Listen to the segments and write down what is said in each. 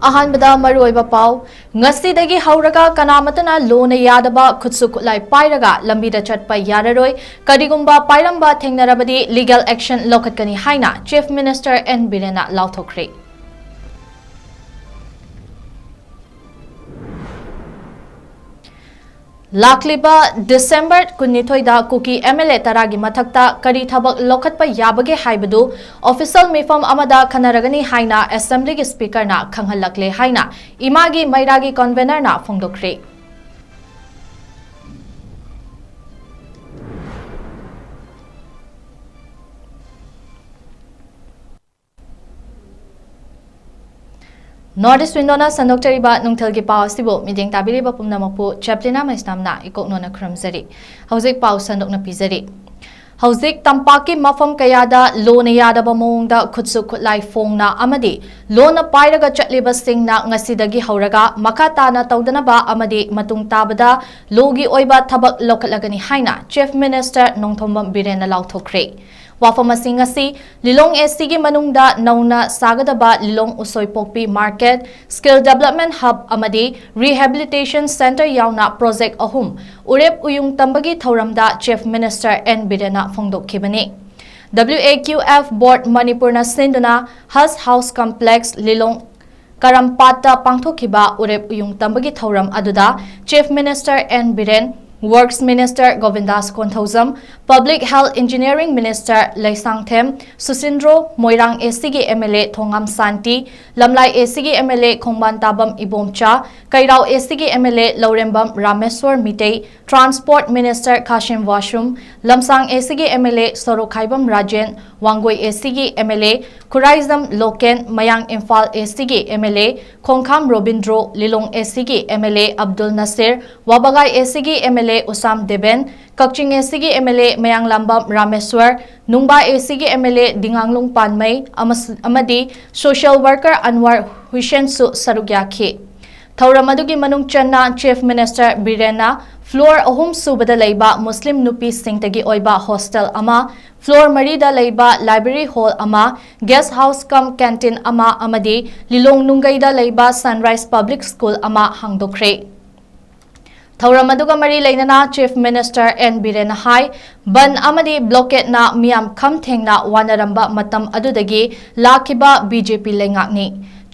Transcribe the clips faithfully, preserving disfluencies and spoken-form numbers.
ꯑꯍꯥꯟꯕꯗ ꯃꯔꯨꯑꯣꯏꯕ ꯄꯥꯎ꯫ ꯉꯁꯤꯗꯒꯤ ꯍꯧꯔꯒ ꯀꯅꯥꯃꯠꯇꯅ ꯂꯣꯅ ꯌꯥꯗꯕ ꯈꯨꯠꯁꯨ ꯈꯨꯠꯂꯥꯏ ꯄꯥꯏꯔꯒ ꯂꯝꯕꯤꯗ ꯆꯠꯄ ꯌꯥꯔꯔꯣꯏ꯫ ꯀꯔꯤꯒꯨꯝꯕ ꯄꯥꯏꯔꯝꯕ ꯊꯦꯡꯅꯔꯕꯗꯤ legal action ꯂꯧꯈꯠꯀꯅꯤ ꯍꯥꯏꯅ Chief Minister ꯑꯦꯟ ꯕꯤꯔꯦꯟꯅ ꯂꯥꯎꯊꯣꯛꯈ꯭ꯔꯦ꯫ ꯂꯥꯛꯂꯤꯕ ꯗꯤꯁꯦꯝꯕꯔ ꯀꯨꯟꯅꯤꯊꯣꯏꯗ ꯀꯨꯀꯤ MLA ꯇꯔꯥꯒꯤ ꯃꯊꯛꯇ ꯀꯔꯤ ꯊꯕꯛ ꯂꯧꯈꯠꯄ ꯌꯥꯕꯒꯦ ꯍꯥꯏꯕꯗꯨ official ꯃꯤꯐꯝ ꯑꯃꯗ ꯈꯟꯅꯔꯒꯅꯤ ꯍꯥꯏꯅ Assemblyꯒꯤ Speakerꯅ ꯈꯪꯍꯜꯂꯛꯂꯦ ꯍꯥꯏꯅ ꯏꯃꯥꯒꯤ ꯃꯩꯔꯥꯒꯤ convenerꯅ ꯐꯣꯡꯗꯣꯛꯈ꯭ꯔꯦ꯫ North East Windowꯅ ꯁꯟꯗꯣꯛꯆꯔꯤꯕ ꯅꯨꯡꯊꯤꯜꯒꯤ ꯄꯥꯎ ꯑꯁꯤꯕꯨ ꯃꯤꯠꯌꯦꯡ ꯇꯥꯕꯤꯔꯤꯕ ꯄꯨꯝꯅꯃꯛꯄꯨ ꯆꯦꯄ꯭ꯂꯤꯅꯥ ꯃꯩꯁꯅꯥꯝꯅ ꯏꯀꯣꯛꯅꯣꯅ ꯈꯨꯔꯨꯝꯖꯔꯤ꯫ ꯍꯧꯖꯤꯛ ꯄꯥꯎ ꯁꯟꯗꯣꯛꯅ ꯄꯤꯖꯔꯤ꯫ ꯍꯧꯖꯤꯛ ꯇꯝꯄꯥꯛꯀꯤ ꯃꯐꯝ ꯀꯌꯥꯗ ꯂꯣꯅ ꯌꯥꯗꯕ ꯃꯑꯣꯡꯗ ꯈꯨꯠꯁꯨ ꯈꯨꯠꯂꯥꯏ ꯐꯣꯡꯅ ꯑꯃꯗꯤ ꯂꯣꯅ ꯄꯥꯏꯔꯒ ꯆꯠꯂꯤꯕꯁꯤꯡꯅ ꯉꯁꯤꯗꯒꯤ ꯍꯧꯔꯒ ꯃꯈꯥ ꯇꯥꯅ ꯇꯧꯗꯅꯕ ꯑꯃꯗꯤ ꯃꯇꯨꯡ ꯇꯥꯕꯗ ꯂꯣꯒꯤ ꯑꯣꯏꯕ ꯊꯕꯛ ꯂꯧꯈꯠꯂꯒꯅꯤ ꯍꯥꯏꯅ Chief Minister ꯅꯣꯡꯊꯣꯝꯕꯝ ꯕꯤꯔꯦꯟꯅ ꯂꯥꯎꯊꯣꯛꯈ꯭ꯔꯦ꯫ ꯋꯥꯐꯝ ꯑꯁꯤ ꯉꯁꯤ ꯂꯤꯂꯣꯡ ACꯒꯤ ꯃꯅꯨꯡꯗ ꯅꯧꯅ ꯁꯥꯒꯗꯕ ꯂꯤꯂꯣꯡ ꯎꯁꯣꯏꯄꯣꯛꯄꯤ market, skill development hub ꯑꯃꯗꯤ rehabilitation centre ꯌꯥꯎꯅ project ꯑꯍꯨꯝ ꯎꯔꯦꯞ ꯎꯌꯨꯡ ꯇꯝꯕꯒꯤ ꯊꯧꯔꯝꯗ Chief Minister ꯑꯦꯟ ꯕꯤꯔꯦꯟꯅ ꯐꯣꯡꯗꯣꯛꯈꯤꯕꯅꯤ꯫ WAQF Board ꯃꯅꯤꯄꯨꯔꯅ ꯁꯤꯟꯗꯨꯅ Hush House Complex ꯂꯤꯂꯣꯡ ꯀꯔꯝꯄꯥꯠꯇ ꯄꯥꯡꯊꯣꯛꯈꯤꯕ ꯎꯔꯦꯞ ꯎꯌꯨꯡ ꯇꯝꯕꯒꯤ ꯊꯧꯔꯝ ꯑꯗꯨꯗ Chief Minister N Biren, Works Minister Govindas Konthoujam, Public Health Engineering Minister Leishangthem Susindro, Moirang ACꯒꯤ MLA ꯊꯣꯉꯥꯝ ꯁꯥꯟꯇꯤ, ꯂꯝꯂꯥꯏ ACꯒꯤ MLA ꯈꯣꯡꯕꯥꯟ ꯇꯥꯕꯝ ꯏꯕꯣꯝꯆꯥ, ꯀꯩꯔꯥꯎ ACꯒꯤ MLA Laurembam Rameshwar Meitei, Transport Minister Khashim Vashum, Lamsang ACꯒꯤ MLA ꯁꯣꯔꯣꯛꯈꯥꯏꯕꯝ ꯔꯥꯖꯦꯟ, ꯋꯥꯡꯒꯣꯏ ACꯒꯤ MLA ꯈꯨꯔꯥꯏꯖꯝ ꯂꯣꯀꯦꯟ, ꯃꯌꯥꯡ ꯏꯝꯐꯥꯜ ACꯒꯤ MLA ꯈꯣꯡꯈꯥꯝ ꯔꯣꯕꯤꯟꯗ꯭ꯔꯣ, ꯂꯤꯂꯣꯡ ACꯒꯤ MLA ꯑꯕꯗꯨꯜ ꯅꯁꯤꯔ, ꯋꯥꯕꯒꯥꯏ ACꯒꯤ MLA ꯎꯁꯥꯝ ꯗꯦꯕꯦꯟ, ꯀꯛꯆꯤꯡ ACꯒꯤ MLA ꯃꯌꯥꯡꯂꯥꯝꯕꯝ ꯔꯥꯃꯦꯁ꯭ꯋꯔ, ꯅꯨꯡꯕꯥ ACꯒꯤ MLA ꯗꯤꯉꯥꯡꯂꯨꯡ ꯄꯥꯟꯃꯩ ꯑꯃꯁ-, ꯑꯃꯗꯤ social worker ꯑꯟꯋꯔ ꯍꯨꯏꯁꯦꯟꯁꯨ ꯁꯔꯨꯛ ꯌꯥꯈꯤ꯫ ꯊꯧꯔꯝ ꯑꯗꯨꯒꯤ ꯃꯅꯨꯡ ꯆꯟꯅ Chief Minister ꯕꯤꯔꯦꯟꯅ floor ꯑꯍꯨꯝ ꯁꯨꯕꯗ ꯂꯩꯕ ꯃꯨꯁꯂꯤꯝ ꯅꯨꯄꯤꯁꯤꯡꯇꯒꯤ ꯑꯣꯏꯕ hostel ꯑꯃ ꯐ꯭ꯂꯣꯔ ꯃꯔꯤꯗ ꯂꯩꯕ ꯂꯥꯏꯕ꯭ꯔꯦꯔꯤ ꯍꯣꯜ ꯑꯃ, ꯒꯦꯁ ꯍꯥꯎꯁ ꯀꯝ ꯀꯦꯟꯇꯤꯟ ꯑꯃ ꯑꯃꯗꯤ ꯂꯤꯂꯣꯡ ꯅꯨꯡꯒꯩꯗ ꯂꯩꯕ ꯁꯟꯔꯥꯏꯁ ꯄꯕ꯭ꯂꯤꯛ ꯁ꯭ꯀꯨꯜ ꯑꯃ ꯍꯥꯡꯗꯣꯛꯈ꯭ꯔꯦ꯫ ꯊꯧꯔꯝ ꯑꯗꯨꯒ ꯃꯔꯤ ꯂꯩꯅꯅ ꯆꯤꯐ ꯃꯤꯅꯤꯁꯇꯔ ꯑꯦꯟ ꯕꯤꯔꯦꯟꯅ ꯍꯥꯏ, ꯕꯟ ꯑꯃꯗꯤ ꯕ꯭ꯂꯣꯀꯦꯠꯅ ꯃꯤꯌꯥꯝ ꯈꯝ ꯊꯦꯡꯅ ꯋꯥꯅꯔꯝꯕ ꯃꯇꯝ ꯑꯗꯨꯗꯒꯤ ꯂꯥꯛꯈꯤꯕ ꯕꯤ ꯖꯦ ꯄꯤ ꯂꯩꯉꯥꯛꯅꯤ꯫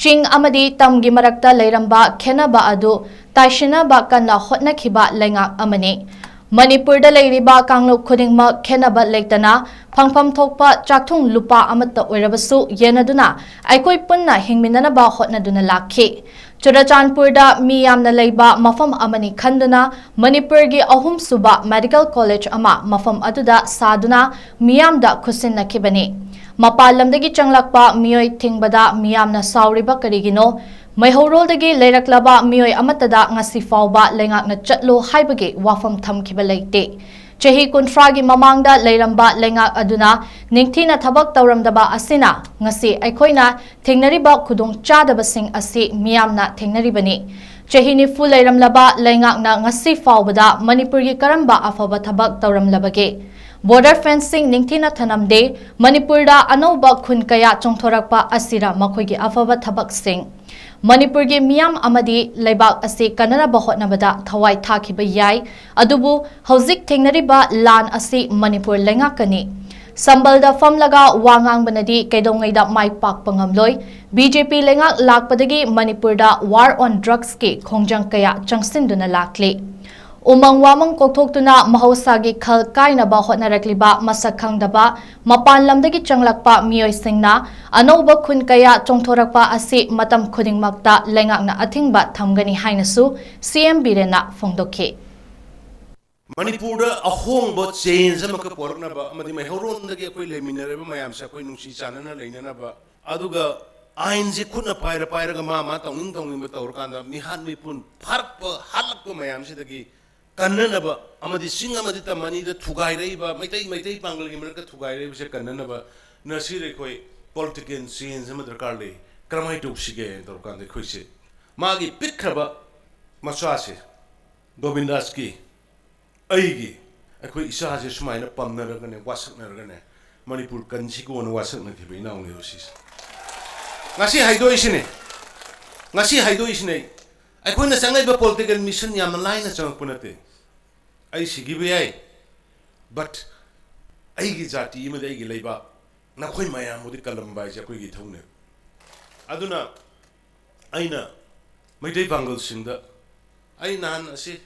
ꯆꯤꯡ ꯑꯃꯗꯤ ꯇꯝꯒꯤ ꯃꯔꯛꯇ ꯂꯩꯔꯝꯕ ꯈꯦꯟꯅꯕ ꯑꯗꯨ ꯇꯥꯏꯁꯤꯟꯅꯕ ꯀꯟꯅ ꯍꯣꯠꯅꯈꯤꯕ ꯂꯩꯉꯥꯛ ꯑꯃꯅꯤ꯫ ꯃꯅꯤꯄꯨꯔꯗ ꯂꯩꯔꯤꯕ ꯀꯥꯡꯂꯨꯞ ꯈꯨꯗꯤꯡꯃꯛ ꯈꯦꯟꯅꯕ ꯂꯩꯇꯅ ꯐꯪꯐꯝ ꯊꯣꯛꯄ ꯆꯥꯛꯊꯨꯡ ꯂꯨꯄꯥ ꯑꯃꯠꯇ ꯑꯣꯏꯔꯕꯁꯨ ꯌꯦꯟꯅꯗꯨꯅ ꯑꯩꯈꯣꯏ ꯄꯨꯟꯅ ꯍꯤꯡꯃꯤꯟꯅꯅꯕ ꯍꯣꯠꯅꯗꯨꯅ ꯂꯥꯛꯈꯤ꯫ ꯆꯨꯔꯆꯥꯟꯄꯨꯔꯗ ꯃꯤ ꯌꯥꯝꯅ ꯂꯩꯕ ꯃꯐꯝ ꯑꯃꯅꯤ ꯈꯟꯗꯨꯅ ꯃꯅꯤꯄꯨꯔꯒꯤ ꯑꯍꯨꯝꯁꯨꯕ ꯃꯦꯗꯤꯀꯦꯜ ꯀꯣꯂꯦꯖ ꯑꯃ ꯃꯐꯝ ꯑꯗꯨꯗ ꯁꯥꯗꯨꯅ ꯃꯤꯌꯥꯝꯗ ꯈꯨꯠꯁꯤꯟꯅꯈꯤꯕꯅꯤ꯫ ꯃꯄꯥꯟ ꯂꯝꯗꯒꯤ ꯆꯪꯂꯛꯄ ꯃꯤꯑꯣꯏ ꯊꯤꯡꯕꯗ ꯃꯤꯌꯥꯝꯅ ꯁꯥꯎꯔꯤꯕ ꯀꯔꯤꯒꯤꯅꯣ? ꯃꯩꯍꯧꯔꯣꯜꯗꯒꯤ ꯂꯩꯔꯛꯂꯕ ꯃꯤꯑꯣꯏ ꯑꯃꯠꯇꯗ ꯉꯁꯤ ꯐꯥꯎꯕ ꯂꯩꯉꯥꯛꯅ ꯆꯠꯂꯣ ꯍꯥꯏꯕꯒꯤ ꯋꯥꯐꯝ ꯊꯝꯈꯤꯕ ꯂꯩꯇꯦ꯫ ꯆꯍꯤ ꯀꯨꯟꯊ꯭ꯔꯥꯒꯤ ꯃꯃꯥꯡꯗ ꯂꯩꯔꯝꯕ ꯂꯩꯉꯥꯛ ꯑꯗꯨꯅ ꯅꯤꯡꯊꯤꯅ ꯊꯕꯛ ꯇꯧꯔꯝꯗꯕ ꯑꯁꯤꯅ ꯉꯁꯤ ꯑꯩꯈꯣꯏꯅ ꯊꯦꯡꯅꯔꯤꯕ ꯈꯨꯗꯣꯡꯆꯥꯗꯕꯁꯤꯡ ꯑꯁꯤ ꯃꯤꯌꯥꯝꯅ ꯊꯦꯡꯅꯔꯤꯕꯅꯤ꯫ ꯆꯍꯤ ꯅꯤꯐꯨ ꯂꯩꯔꯝꯂꯕ ꯂꯩꯉꯥꯛꯅ ꯉꯁꯤ ꯐꯥꯎꯕꯗ ꯃꯅꯤꯄꯨꯔꯒꯤ ꯀꯔꯝꯕ ꯑꯐꯕ ꯊꯕꯛ ꯇꯧꯔꯝꯂꯕꯒꯦ? ꯕꯣꯔꯗꯔ ꯐꯦꯟꯁꯤꯡ ꯅꯤꯡꯊꯤꯅ ꯊꯅꯝꯗꯦ, ꯃꯅꯤꯄꯨꯔꯗ ꯑꯅꯧꯕ ꯈꯨꯟ ꯀꯌꯥ ꯆꯣꯡꯊꯣꯔꯛꯄ ꯑꯁꯤꯔ ꯃꯈꯣꯏꯒꯤ ꯑꯐꯕ ꯊꯕꯛꯁꯤꯡ? ꯃꯅꯤꯄꯨꯔꯒꯤ ꯃꯤꯌꯥꯝ ꯑꯃꯗꯤ ꯂꯩꯕꯥꯛ ꯑꯁꯤ ꯀꯟꯅꯅꯕ ꯍꯣꯠꯅꯕꯗ ꯊꯋꯥꯏ ꯊꯥꯈꯤꯕ ꯌꯥꯏ, ꯑꯗꯨꯕꯨ ꯍꯧꯖꯤꯛ ꯊꯦꯡꯅꯔꯤꯕ ꯂꯥꯟ ꯑꯁꯤ ꯃꯅꯤꯄꯨꯔ ꯂꯩꯉꯥꯛꯀꯅꯤ꯫ ꯁꯝꯕꯜꯗ ꯐꯝꯂꯒ ꯋꯥ ꯉꯥꯡꯕꯅꯗꯤ ꯀꯩꯗꯧꯉꯩꯗ ꯃꯥꯏ ꯄꯥꯛꯄ ꯉꯝꯂꯣꯏ꯫ ꯕꯤ ꯖꯦ ꯄꯤ ꯂꯩꯉꯥꯛ ꯂꯥꯛꯄꯗꯒꯤ ꯃꯅꯤꯄꯨꯔꯗ war on drugsꯀꯤ ꯈꯣꯡꯖꯪ ꯀꯌꯥ ꯆꯪꯁꯤꯟꯗꯨꯅ ꯂꯥꯛꯂꯤ꯫ ꯎꯃꯪ ꯋꯥꯃꯪ ꯀꯣꯛꯊꯣꯛꯇꯨꯅ ꯃꯍꯧꯁꯥꯒꯤ ꯈꯜ ꯀꯥꯏꯅꯕ ꯍꯣꯠꯅꯔꯛꯂꯤꯕ ꯃꯁꯛ ꯈꯪꯗꯕ ꯃꯄꯥꯟ ꯂꯝꯗꯒꯤ ꯆꯪꯂꯛꯄ ꯃꯤꯑꯣꯏꯁꯤꯡꯅ ꯑꯅꯧꯕ ꯈꯨꯟ ꯀꯌꯥ ꯆꯣꯡꯊꯣꯔꯛꯄ ꯑꯁꯤ ꯃꯇꯝ ꯈꯨꯗꯤꯡꯃꯛꯇ ꯂꯩꯉꯥꯛꯅ ꯑꯊꯤꯡꯕ ꯊꯝꯒꯅꯤ ꯍꯥꯏꯅꯁꯨ ꯁꯤ ꯑꯦꯝ ꯕꯤꯔꯦꯟꯅ ꯐꯣꯡꯗꯣꯛꯈꯤ꯫ ꯃꯅꯤꯄꯨꯔꯗ ꯑꯍꯣꯡꯕ ꯆꯦꯟꯖ ꯑꯃꯈꯛ ꯄꯣꯔꯛꯅꯕ ꯑꯃꯗꯤ ꯃꯩꯍꯧꯔꯣꯟꯗꯒꯤ ꯑꯩꯈꯣꯏ ꯂꯩꯃꯤꯟꯅꯔꯤꯕ ꯃꯌꯥꯝꯁꯦ ꯑꯩꯈꯣꯏ ꯅꯨꯡꯁꯤ ꯆꯥꯟꯅꯅ ꯂꯩꯅꯅꯕ, ꯑꯗꯨꯒ ꯑꯥꯏꯟꯁꯦ ꯈꯨꯠꯅ ꯄꯥꯏꯔ ꯄꯥꯏꯔꯒ ꯃꯥ ꯃꯥ ꯇꯧꯅꯤꯡ ꯇꯧꯅꯤꯡꯕ ꯇꯧꯔꯀꯥꯟꯗ ꯃꯤꯍꯥꯠ ꯃꯤꯄꯨꯟ ꯐꯥꯔꯛꯄ ꯍꯥꯠꯂꯛꯄ ꯃꯌꯥꯝꯁꯤꯗꯒꯤ ꯀꯟꯅꯅꯕ ꯑꯃꯗꯤ ꯆꯤꯡ ꯑꯃꯗꯤ ꯇꯝ ꯑꯅꯤꯗ ꯊꯨꯒꯥꯏꯔꯛꯏꯕ ꯃꯩꯇꯩ ꯃꯩꯇꯩ ꯄꯥꯡꯒꯜꯒꯤ ꯃꯔꯛꯇ ꯊꯨꯒꯥꯏꯔꯛꯏꯕꯁꯦ ꯀꯟꯅꯅꯕ ꯉꯁꯤꯗꯤ ꯑꯩꯈꯣꯏ ꯄꯣꯂꯤꯇꯤꯀꯦꯜ ꯆꯦꯟꯖ ꯑꯃ ꯗꯔꯀꯥꯔ ꯂꯩ꯫ ꯀꯔꯝꯍꯥꯏꯅ ꯇꯧꯁꯤꯒꯦ ꯍꯥꯏꯅ ꯇꯧꯔꯀꯥꯟꯗ ꯑꯩꯈꯣꯏꯁꯦ ꯃꯥꯒꯤ ꯄꯤꯛꯈ꯭ꯔꯕ ꯃꯆꯥꯁꯦ ꯒꯣꯕꯤꯟꯗꯥꯁꯀꯤ ꯑꯩꯒꯤ ꯑꯩꯈꯣꯏ ꯏꯆꯥꯁꯦ ꯁꯨꯃꯥꯏꯅ ꯄꯝꯅꯔꯒꯅꯦ, ꯋꯥꯁꯛꯅꯔꯒꯅꯦ, ꯃꯅꯤꯄꯨꯔ ꯀꯟꯁꯤꯀꯣꯅ ꯋꯥꯁꯛꯅꯈꯤꯕ ꯏꯅꯥꯎꯅꯦꯕ ꯁꯤꯁꯦ꯫ ꯉꯁꯤ ꯍꯥꯏꯗꯣꯛꯏꯁꯤꯅꯦ, ꯉꯁꯤ ꯍꯥꯏꯗꯣꯛꯏꯁꯤꯅꯦ ꯑꯩ꯫ ꯑꯩꯈꯣꯏꯅ ꯆꯪꯉꯛꯏꯕ ꯄꯣꯂꯤꯇꯤꯀꯦꯜ ꯃꯤꯁꯟ ꯌꯥꯝꯅ ꯂꯥꯏꯅ ꯆꯪꯉꯛꯄ ꯅꯠꯇꯦ꯫ ꯑꯩ ꯁꯤꯈꯤꯕ ꯌꯥꯏ, but ꯑꯩꯒꯤ ꯖꯥꯇꯤ ꯑꯃꯗꯤ ꯑꯩꯒꯤ ꯂꯩꯕꯥꯛ ꯅꯈꯣꯏ ꯃꯌꯥꯝꯕꯨꯗꯤ ꯀꯜꯂꯝꯕ ꯍꯥꯏꯁꯦ ꯑꯩꯈꯣꯏꯒꯤ ꯏꯊꯧꯅꯦꯕ꯫ ꯑꯗꯨꯅ ꯑꯩꯅ ꯃꯩꯇꯩ ꯄꯥꯡꯒꯜꯁꯤꯡꯗ, ꯑꯩ ꯅꯍꯥꯟ ꯑꯁꯤ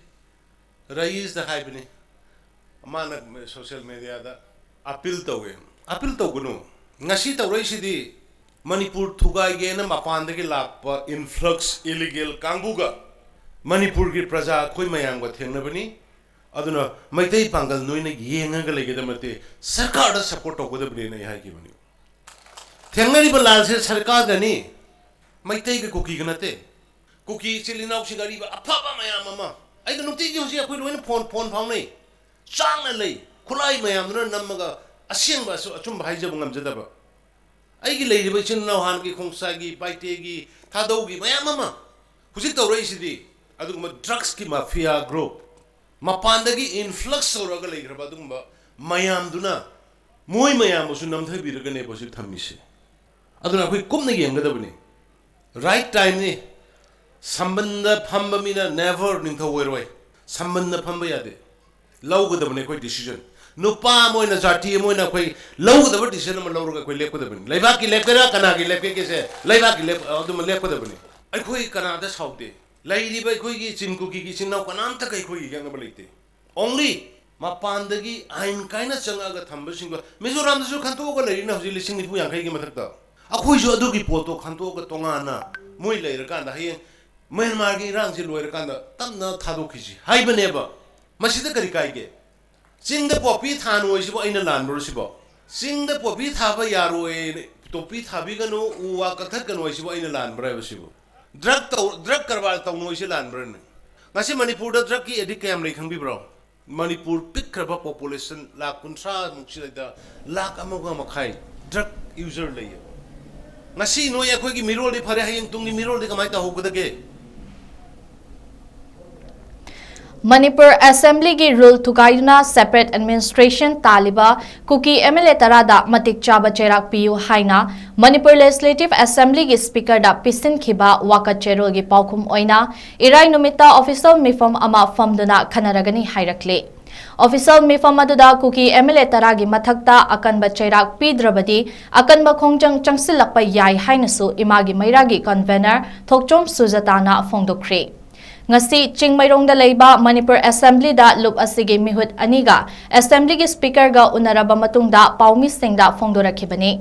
ꯔꯌꯤꯁꯇ ꯍꯥꯏꯕꯅꯤ, ꯃꯥꯅ ꯁꯣꯁꯤꯌꯦꯜ ꯃꯦꯗꯤꯌꯥꯗ ꯑꯄꯤꯜ ꯇꯧꯋꯦ꯫ ꯑꯄꯤꯜ ꯇꯧꯒꯅꯨ꯫ ꯉꯁꯤ ꯇꯧꯔꯛꯏꯁꯤꯗꯤ ꯃꯅꯤꯄꯨꯔ ꯊꯨꯒꯥꯏꯒꯦꯅ ꯃꯄꯥꯟꯗꯒꯤ ꯂꯥꯛꯄ ꯏꯟꯐ꯭ꯂꯛꯁ ꯏꯂꯤꯒꯦꯜ ꯀꯥꯡꯕꯨꯒ ꯃꯅꯤꯄꯨꯔꯒꯤ ꯄ꯭ꯔꯖꯥ ꯑꯩꯈꯣꯏ ꯃꯌꯥꯝꯒ ꯊꯦꯡꯅꯕꯅꯤ꯫ ꯑꯗꯨꯅ ꯃꯩꯇꯩ ꯄꯥꯡꯒꯜ ꯅꯣꯏꯅ ꯌꯦꯡꯉꯒ ꯂꯩꯒꯗꯕ ꯅꯠꯇꯦ, ꯁꯔꯀꯥꯔꯗ ꯁꯄꯣꯔꯠ ꯇꯧꯒꯗꯕꯅꯦꯅ ꯑꯩ ꯍꯥꯏꯈꯤꯕꯅꯤ꯫ ꯊꯦꯡꯅꯔꯤꯕ ꯂꯥꯟꯁꯦ ꯁꯔꯀꯥꯔꯒꯅꯤ, ꯃꯩꯇꯩꯒ ꯀꯨꯀꯤꯒ ꯅꯠꯇꯦ꯫ ꯀꯨꯀꯤ ꯏꯆꯤꯜ ꯏꯅꯥꯎꯁꯤꯡ ꯑꯔꯤꯕ ꯑꯐꯕ ꯃꯌꯥꯝ ꯑꯃ, ꯑꯩꯒ ꯅꯨꯡꯇꯤꯒꯤ ꯍꯧꯖꯤꯛ ꯑꯩꯈꯣꯏ ꯂꯣꯏꯅ ꯐꯣꯟ, ꯐꯣꯟ ꯐꯥꯎꯅꯩ, ꯆꯥꯡꯅ ꯂꯩ꯫ ꯈꯨꯠꯂꯥꯏ ꯃꯌꯥꯝꯗꯨꯅ ꯅꯝꯃꯒ ꯑꯁꯦꯡꯕ ꯑꯆꯨ-, ꯑꯆꯨꯝꯕ ꯍꯥꯏꯖꯕ ꯉꯝꯖꯗꯕ꯫ ꯑꯩꯒꯤ ꯂꯩꯔꯤꯕ ꯏꯆꯤꯜ ꯏꯅꯥꯎ ꯍꯥꯟꯅꯒꯤ ꯈꯣꯡꯁꯥꯏꯒꯤ, ꯄꯥꯏꯇꯦꯒꯤ, ꯊꯥꯗꯧꯒꯤ ꯃꯌꯥꯝ ꯑꯃ ꯍꯧꯖꯤꯛ ꯇꯧꯔꯛꯏꯁꯤꯗꯤ ꯑꯗꯨꯒꯨꯝꯕ ꯗ꯭ꯔꯛꯁꯀꯤ ꯃꯥꯐꯤꯌꯥ ꯒ꯭ꯔꯨꯞ, ꯃꯄꯥꯟꯗꯒꯤ ꯏꯟꯐ꯭ꯂꯛꯁ ꯇꯧꯔꯒ ꯂꯩꯈ꯭ꯔꯕ ꯑꯗꯨꯒꯨꯝꯕ ꯃꯌꯥꯝꯗꯨꯅ ꯃꯣꯏ ꯃꯌꯥꯝꯕꯨꯁꯨ ꯅꯝꯊꯕꯤꯔꯒꯅꯦꯕ ꯍꯧꯖꯤꯛ ꯊꯝꯃꯤꯁꯦ꯫ ꯑꯗꯨꯅ ꯑꯩꯈꯣꯏ ꯀꯨꯞꯅ ꯌꯦꯡꯒꯗꯕꯅꯤ꯫ ꯔꯥꯏꯠ ꯇꯥꯏꯝꯅꯤ꯫ ꯁꯝꯕꯟꯗ ꯐꯝꯕ ꯃꯤꯅ ꯅꯦꯚꯔ ꯅꯤꯡꯊꯧ ꯑꯣꯏꯔꯣꯏ꯫ ꯁꯝꯕꯟꯗ ꯐꯝꯕ ꯌꯥꯗꯦ꯫ ꯂꯧꯒꯗꯕꯅꯤ ꯑꯩꯈꯣꯏ ꯗꯤꯁꯤꯖꯟ꯫ ꯅꯨꯄꯥ ꯑꯃ ꯑꯣꯏꯅ, ꯖꯥꯇꯤ ꯑꯃ ꯑꯣꯏꯅ ꯑꯩꯈꯣꯏ ꯂꯧꯒꯗꯕ ꯗꯤꯁꯤꯖꯟ ꯑꯃ ꯂꯧꯔꯒ ꯑꯩꯈꯣꯏ ꯂꯦꯞꯀꯗꯕꯅꯤ꯫ ꯂꯩꯕꯥꯛꯀꯤ ꯂꯦꯞꯀꯦꯔꯥ, ꯀꯅꯥꯒꯤ ꯂꯦꯞꯀꯦꯒꯦꯁꯦ, ꯂꯩꯕꯥꯛꯀꯤ ꯂꯦꯞ-, ꯑꯗꯨꯃ ꯂꯦꯞꯀꯗꯕꯅꯤ꯫ ꯑꯩꯈꯣꯏ ꯀꯅꯥꯗ ꯁꯥꯎꯗꯦ꯫ ꯂꯩꯔꯤꯕ ꯑꯩꯈꯣꯏꯒꯤ ꯆꯤꯟ ꯀꯨꯀꯤꯒꯤ ꯏꯆꯤꯟ ꯏꯅꯥꯎ ꯀꯅꯥꯝꯇꯒ ꯑꯩꯈꯣꯏꯒꯤ ꯌꯦꯛꯅꯕ ꯂꯩꯇꯦ꯫ ꯑꯣꯡꯂꯤ ꯃꯄꯥꯟꯗꯒꯤ ꯑꯥꯏꯟ ꯀꯥꯏꯅ ꯆꯪꯉꯛꯑꯒ ꯊꯝꯕꯁꯤꯡꯗꯣ꯫ ꯃꯤꯖꯣꯔꯥꯝꯗꯁꯨ ꯈꯟꯇꯣꯛꯑꯒ ꯂꯩꯔꯤꯅ ꯍꯧꯖꯤꯛ ꯂꯤꯁꯤꯡ ꯅꯤꯐꯨ ꯌꯥꯡꯈꯩꯒꯤ ꯃꯊꯛꯇ꯫ ꯑꯩꯈꯣꯏꯁꯨ ꯑꯗꯨꯒꯤ ꯄꯣꯠꯇꯣ ꯈꯟꯇꯣꯛꯑꯒ ꯇꯣꯉꯥꯟꯅ ꯃꯣꯏ ꯂꯩꯔꯀꯥꯟꯗ ꯍꯌꯦꯡ ꯃ꯭ꯌꯥꯟꯃꯥꯔꯒꯤ ꯏꯔꯥꯡꯁꯤ ꯂꯣꯏꯔꯀꯥꯟꯗ ꯇꯞꯅ ꯊꯥꯗꯣꯛꯈꯤꯁꯤ ꯍꯥꯏꯕꯅꯦꯕ꯫ ꯃꯁꯤꯗ ꯀꯔꯤ ꯀꯥꯏꯒꯦ? ꯆꯤꯡꯗ ꯄꯣꯄꯤ ꯊꯥꯅꯣꯏꯁꯤꯕꯨ ꯑꯩꯅ ꯂꯥꯟꯕ꯭ꯔꯣ ꯁꯤꯕꯣ? ꯆꯤꯡꯗ ꯄꯣꯄꯤ ꯊꯥꯕ ꯌꯥꯔꯣꯏ, ꯄꯣꯄꯤ ꯊꯥꯕꯤꯒꯅꯨ, ꯎ ꯋꯥ ꯀꯛꯊꯠꯀꯅꯨ ꯍꯥꯏꯁꯤꯕꯨ ꯑꯩꯅ ꯂꯥꯟꯕ꯭ꯔꯥ ꯍꯥꯏꯕ ꯁꯤꯕꯨ? ꯗ꯭ꯔꯒ ꯇꯧ-, ꯗ꯭ꯔꯒ ꯀꯔꯕꯥꯔ ꯇꯧꯅꯣꯏꯁꯤ ꯂꯥꯟꯕ꯭ꯔꯥꯅꯦ? ꯉꯁꯤ ꯃꯅꯤꯄꯨꯔꯗ ꯗ꯭ꯔꯒꯀꯤ ꯑꯦꯗꯤꯛ ꯀꯌꯥꯝ ꯂꯩ ꯈꯪꯕꯤꯕ꯭ꯔꯣ? ꯃꯅꯤꯄꯨꯔ ꯄꯤꯛꯈ꯭ꯔꯕ ꯄꯣꯄꯨꯂꯦꯁꯟ ꯂꯥꯈ ꯀꯨꯟꯊ꯭ꯔꯥ ꯃꯨꯛꯁꯤꯗꯩꯗ ꯂꯥꯈ ꯑꯃꯒ ꯃꯈꯥꯏ ꯗ꯭ꯔꯒ ꯌꯨꯖꯔ ꯂꯩꯌꯦꯕ꯫ ꯉꯁꯤ ꯅꯣꯏ ꯑꯩꯈꯣꯏꯒꯤ ꯃꯤꯔꯣꯜꯗꯤ ꯐꯔꯦ, ꯍꯌꯦꯡ ꯇꯨꯡꯒꯤ ꯃꯤꯔꯣꯜꯗꯤ ꯀꯃꯥꯏꯅ ꯇꯧꯍꯧꯒꯗꯒꯦ? ꯃꯅꯤꯄꯨꯔ ꯑꯦꯁꯦꯝꯕ꯭ꯂꯤꯒꯤ ꯔꯨꯜ ꯊꯨꯒꯥꯏꯗꯨꯅ separate administration ꯇꯥꯜꯂꯤꯕ ꯀꯨꯀꯤ MLA ꯇꯔꯥꯗ ꯃꯇꯤꯛ ꯆꯥꯕ ꯆꯩꯔꯥꯛ ꯄꯤꯌꯨ ꯍꯥꯏꯅ ꯃꯅꯤꯄꯨꯔ Legislative Assemblyꯒꯤ Speakerꯗ ꯄꯤꯁꯤꯟꯈꯤꯕ ꯋꯥꯀꯠ ꯆꯦꯔꯣꯜꯒꯤ ꯄꯥꯎꯈꯨꯝ ꯑꯣꯏꯅ ꯏꯔꯥꯏ ꯅꯨꯃꯤꯠꯇ official ꯃꯤꯐꯝ ꯑꯃ ꯐꯝꯗꯨꯅ ꯈꯟꯅꯔꯒꯅꯤ ꯍꯥꯏꯔꯛꯂꯤ꯫ Official ꯃꯤꯐꯝ ꯑꯗꯨꯗ ꯀꯨꯀꯤ MLA ꯇꯔꯥꯒꯤ ꯃꯊꯛꯇ ꯑꯀꯟꯕ ꯆꯩꯔꯥꯛ ꯄꯤꯗ꯭ꯔꯕꯗꯤ ꯑꯀꯟꯕ ꯈꯣꯡꯖꯪ ꯆꯪꯁꯤꯜꯂꯛꯄ ꯌꯥꯏ ꯍꯥꯏꯅꯁꯨ ꯏꯃꯥꯒꯤ ꯃꯩꯔꯥꯒꯤ convener ꯊꯣꯛꯆꯣꯝ ꯁꯨꯖꯇꯥꯅ ꯐꯣꯡꯗꯣꯛꯈ꯭ꯔꯤ꯫ ꯉꯁꯤ ꯆꯤꯡꯃꯩꯔꯣꯡꯗ ꯂꯩꯕ ꯃꯅꯤꯄꯨꯔ ꯑꯦꯁꯦꯝꯕ꯭ꯂꯤꯗ ꯂꯨꯞ ꯑꯁꯤꯒꯤ ꯃꯤꯍꯨꯠ ꯑꯅꯤꯒ ꯑꯦꯁꯦꯝꯕ꯭ꯂꯤꯒꯤ Speakerꯒ ꯎꯅꯔꯕ ꯃꯇꯨꯡꯗ ꯄꯥꯎꯃꯤꯁꯤꯡꯗ ꯐꯣꯡꯗꯣꯔꯛꯈꯤꯕꯅꯤ꯫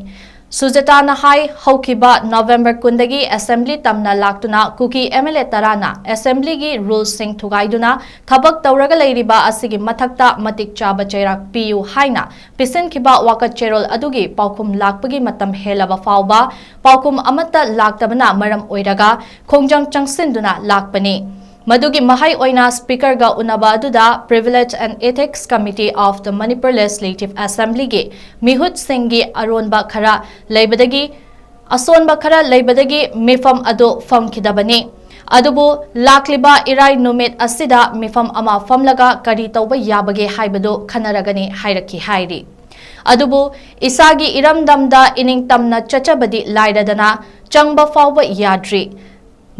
ꯁꯨꯖꯇꯥꯅ ꯍꯥꯏ, ꯍꯧꯈꯤꯕ November ꯀꯨꯟꯗꯒꯤ ꯑꯦꯁꯦꯝꯕ꯭ꯂꯤ ꯇꯝꯅ ꯂꯥꯛꯇꯨꯅ ꯀꯨꯀꯤ MLA ꯇꯔꯥꯅ ꯑꯦꯁꯦꯝꯕ꯭ꯂꯤꯒꯤ ꯔꯨꯜꯁꯤꯡ ꯊꯨꯒꯥꯏꯗꯨꯅ ꯊꯕꯛ ꯇꯧꯔꯒ ꯂꯩꯔꯤꯕ ꯑꯁꯤꯒꯤ ꯃꯊꯛꯇ ꯃꯇꯤꯛ ꯆꯥꯕ ꯆꯩꯔꯥꯛ ꯄꯤꯌꯨ ꯍꯥꯏꯅ ꯄꯤꯁꯤꯟꯈꯤꯕ ꯋꯥꯀꯠ ꯆꯦꯔꯣꯜ ꯑꯗꯨꯒꯤ ꯄꯥꯎꯈꯨꯝ ꯂꯥꯛꯄꯒꯤ ꯃꯇꯝ ꯍꯦꯜꯂꯕ ꯐꯥꯎꯕ ꯄꯥꯎꯈꯨꯝ ꯑꯃꯠꯇ ꯂꯥꯛꯇꯕꯅ ꯃꯔꯝ ꯑꯣꯏꯔꯒ ꯈꯣꯡꯖꯪ ꯆꯪꯁꯤꯟꯗꯨꯅ ꯂꯥꯛꯄꯅꯤ꯫ ꯃꯗꯨꯒꯤ ꯃꯍꯩ ꯑꯣꯏꯅ Speakerꯒ ꯎꯅꯕ ꯑꯗꯨꯗ Privilege and Ethics Committee of the Manipur Legislative Assemblyꯒꯤ ꯃꯤꯍꯨꯠꯁꯤꯡꯒꯤ ꯑꯔꯣꯟꯕ ꯈꯔ ꯂꯩꯕꯗꯒꯤ, ꯑꯁꯣꯟꯕ ꯈꯔ ꯂꯩꯕꯗꯒꯤ ꯃꯤꯐꯝ ꯑꯗꯨ ꯐꯝꯈꯤꯗꯕꯅꯤ꯫ ꯑꯗꯨꯕꯨ ꯂꯥꯛꯂꯤꯕ ꯏꯔꯥꯏ ꯅꯨꯃꯤꯠ ꯑꯁꯤꯗ ꯃꯤꯐꯝ ꯑꯃ ꯐꯝꯂꯒ ꯀꯔꯤ ꯇꯧꯕ ꯌꯥꯕꯒꯦ ꯍꯥꯏꯕꯗꯨ ꯈꯟꯅꯔꯒꯅꯤ ꯍꯥꯏꯔꯛꯈꯤ ꯍꯥꯏꯔꯤ꯫ ꯑꯗꯨꯕꯨ ꯏꯁꯥꯒꯤ ꯏꯔꯝꯗꯝꯗ ꯏꯅꯤꯡꯇꯝꯅ ꯆꯠꯆꯕꯗꯤ ꯂꯥꯏꯔꯗꯅ ꯆꯪꯕ ꯐꯥꯎꯕ ꯌꯥꯗ꯭ꯔꯤ꯫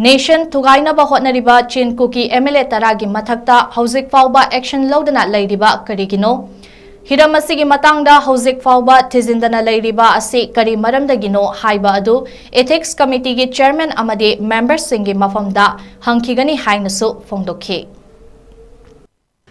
Nation ꯊꯨꯒꯥꯏꯅꯕ ꯍꯣꯠꯅꯔꯤꯕ ꯆꯤꯟ ꯀꯨꯀꯤ MLA ꯇꯔꯥꯒꯤ ꯃꯊꯛꯇ ꯍꯧꯖꯤꯛ ꯐꯥꯎꯕ action ꯂꯧꯗꯅ ꯂꯩꯔꯤꯕ ꯀꯔꯤꯒꯤꯅꯣ? ꯍꯤꯔꯝ ꯑꯁꯤꯒꯤ ꯃꯇꯥꯡꯗ ꯍꯧꯖꯤꯛ ꯐꯥꯎꯕ ꯊꯤꯖꯤꯟꯗꯅ ꯂꯩꯔꯤꯕ ꯑꯁꯤ ꯀꯔꯤ ꯃꯔꯝꯗꯒꯤꯅꯣ ꯍꯥꯏꯕ ꯑꯗꯨ Ethics Committeeꯒꯤ Chairman ꯑꯃꯗꯤ memberꯁꯤꯡꯒꯤ ꯃꯐꯝꯗ ꯍꯪꯈꯤꯒꯅꯤ ꯍꯥꯏꯅꯁꯨ ꯐꯣꯡꯗꯣꯛꯈꯤ꯫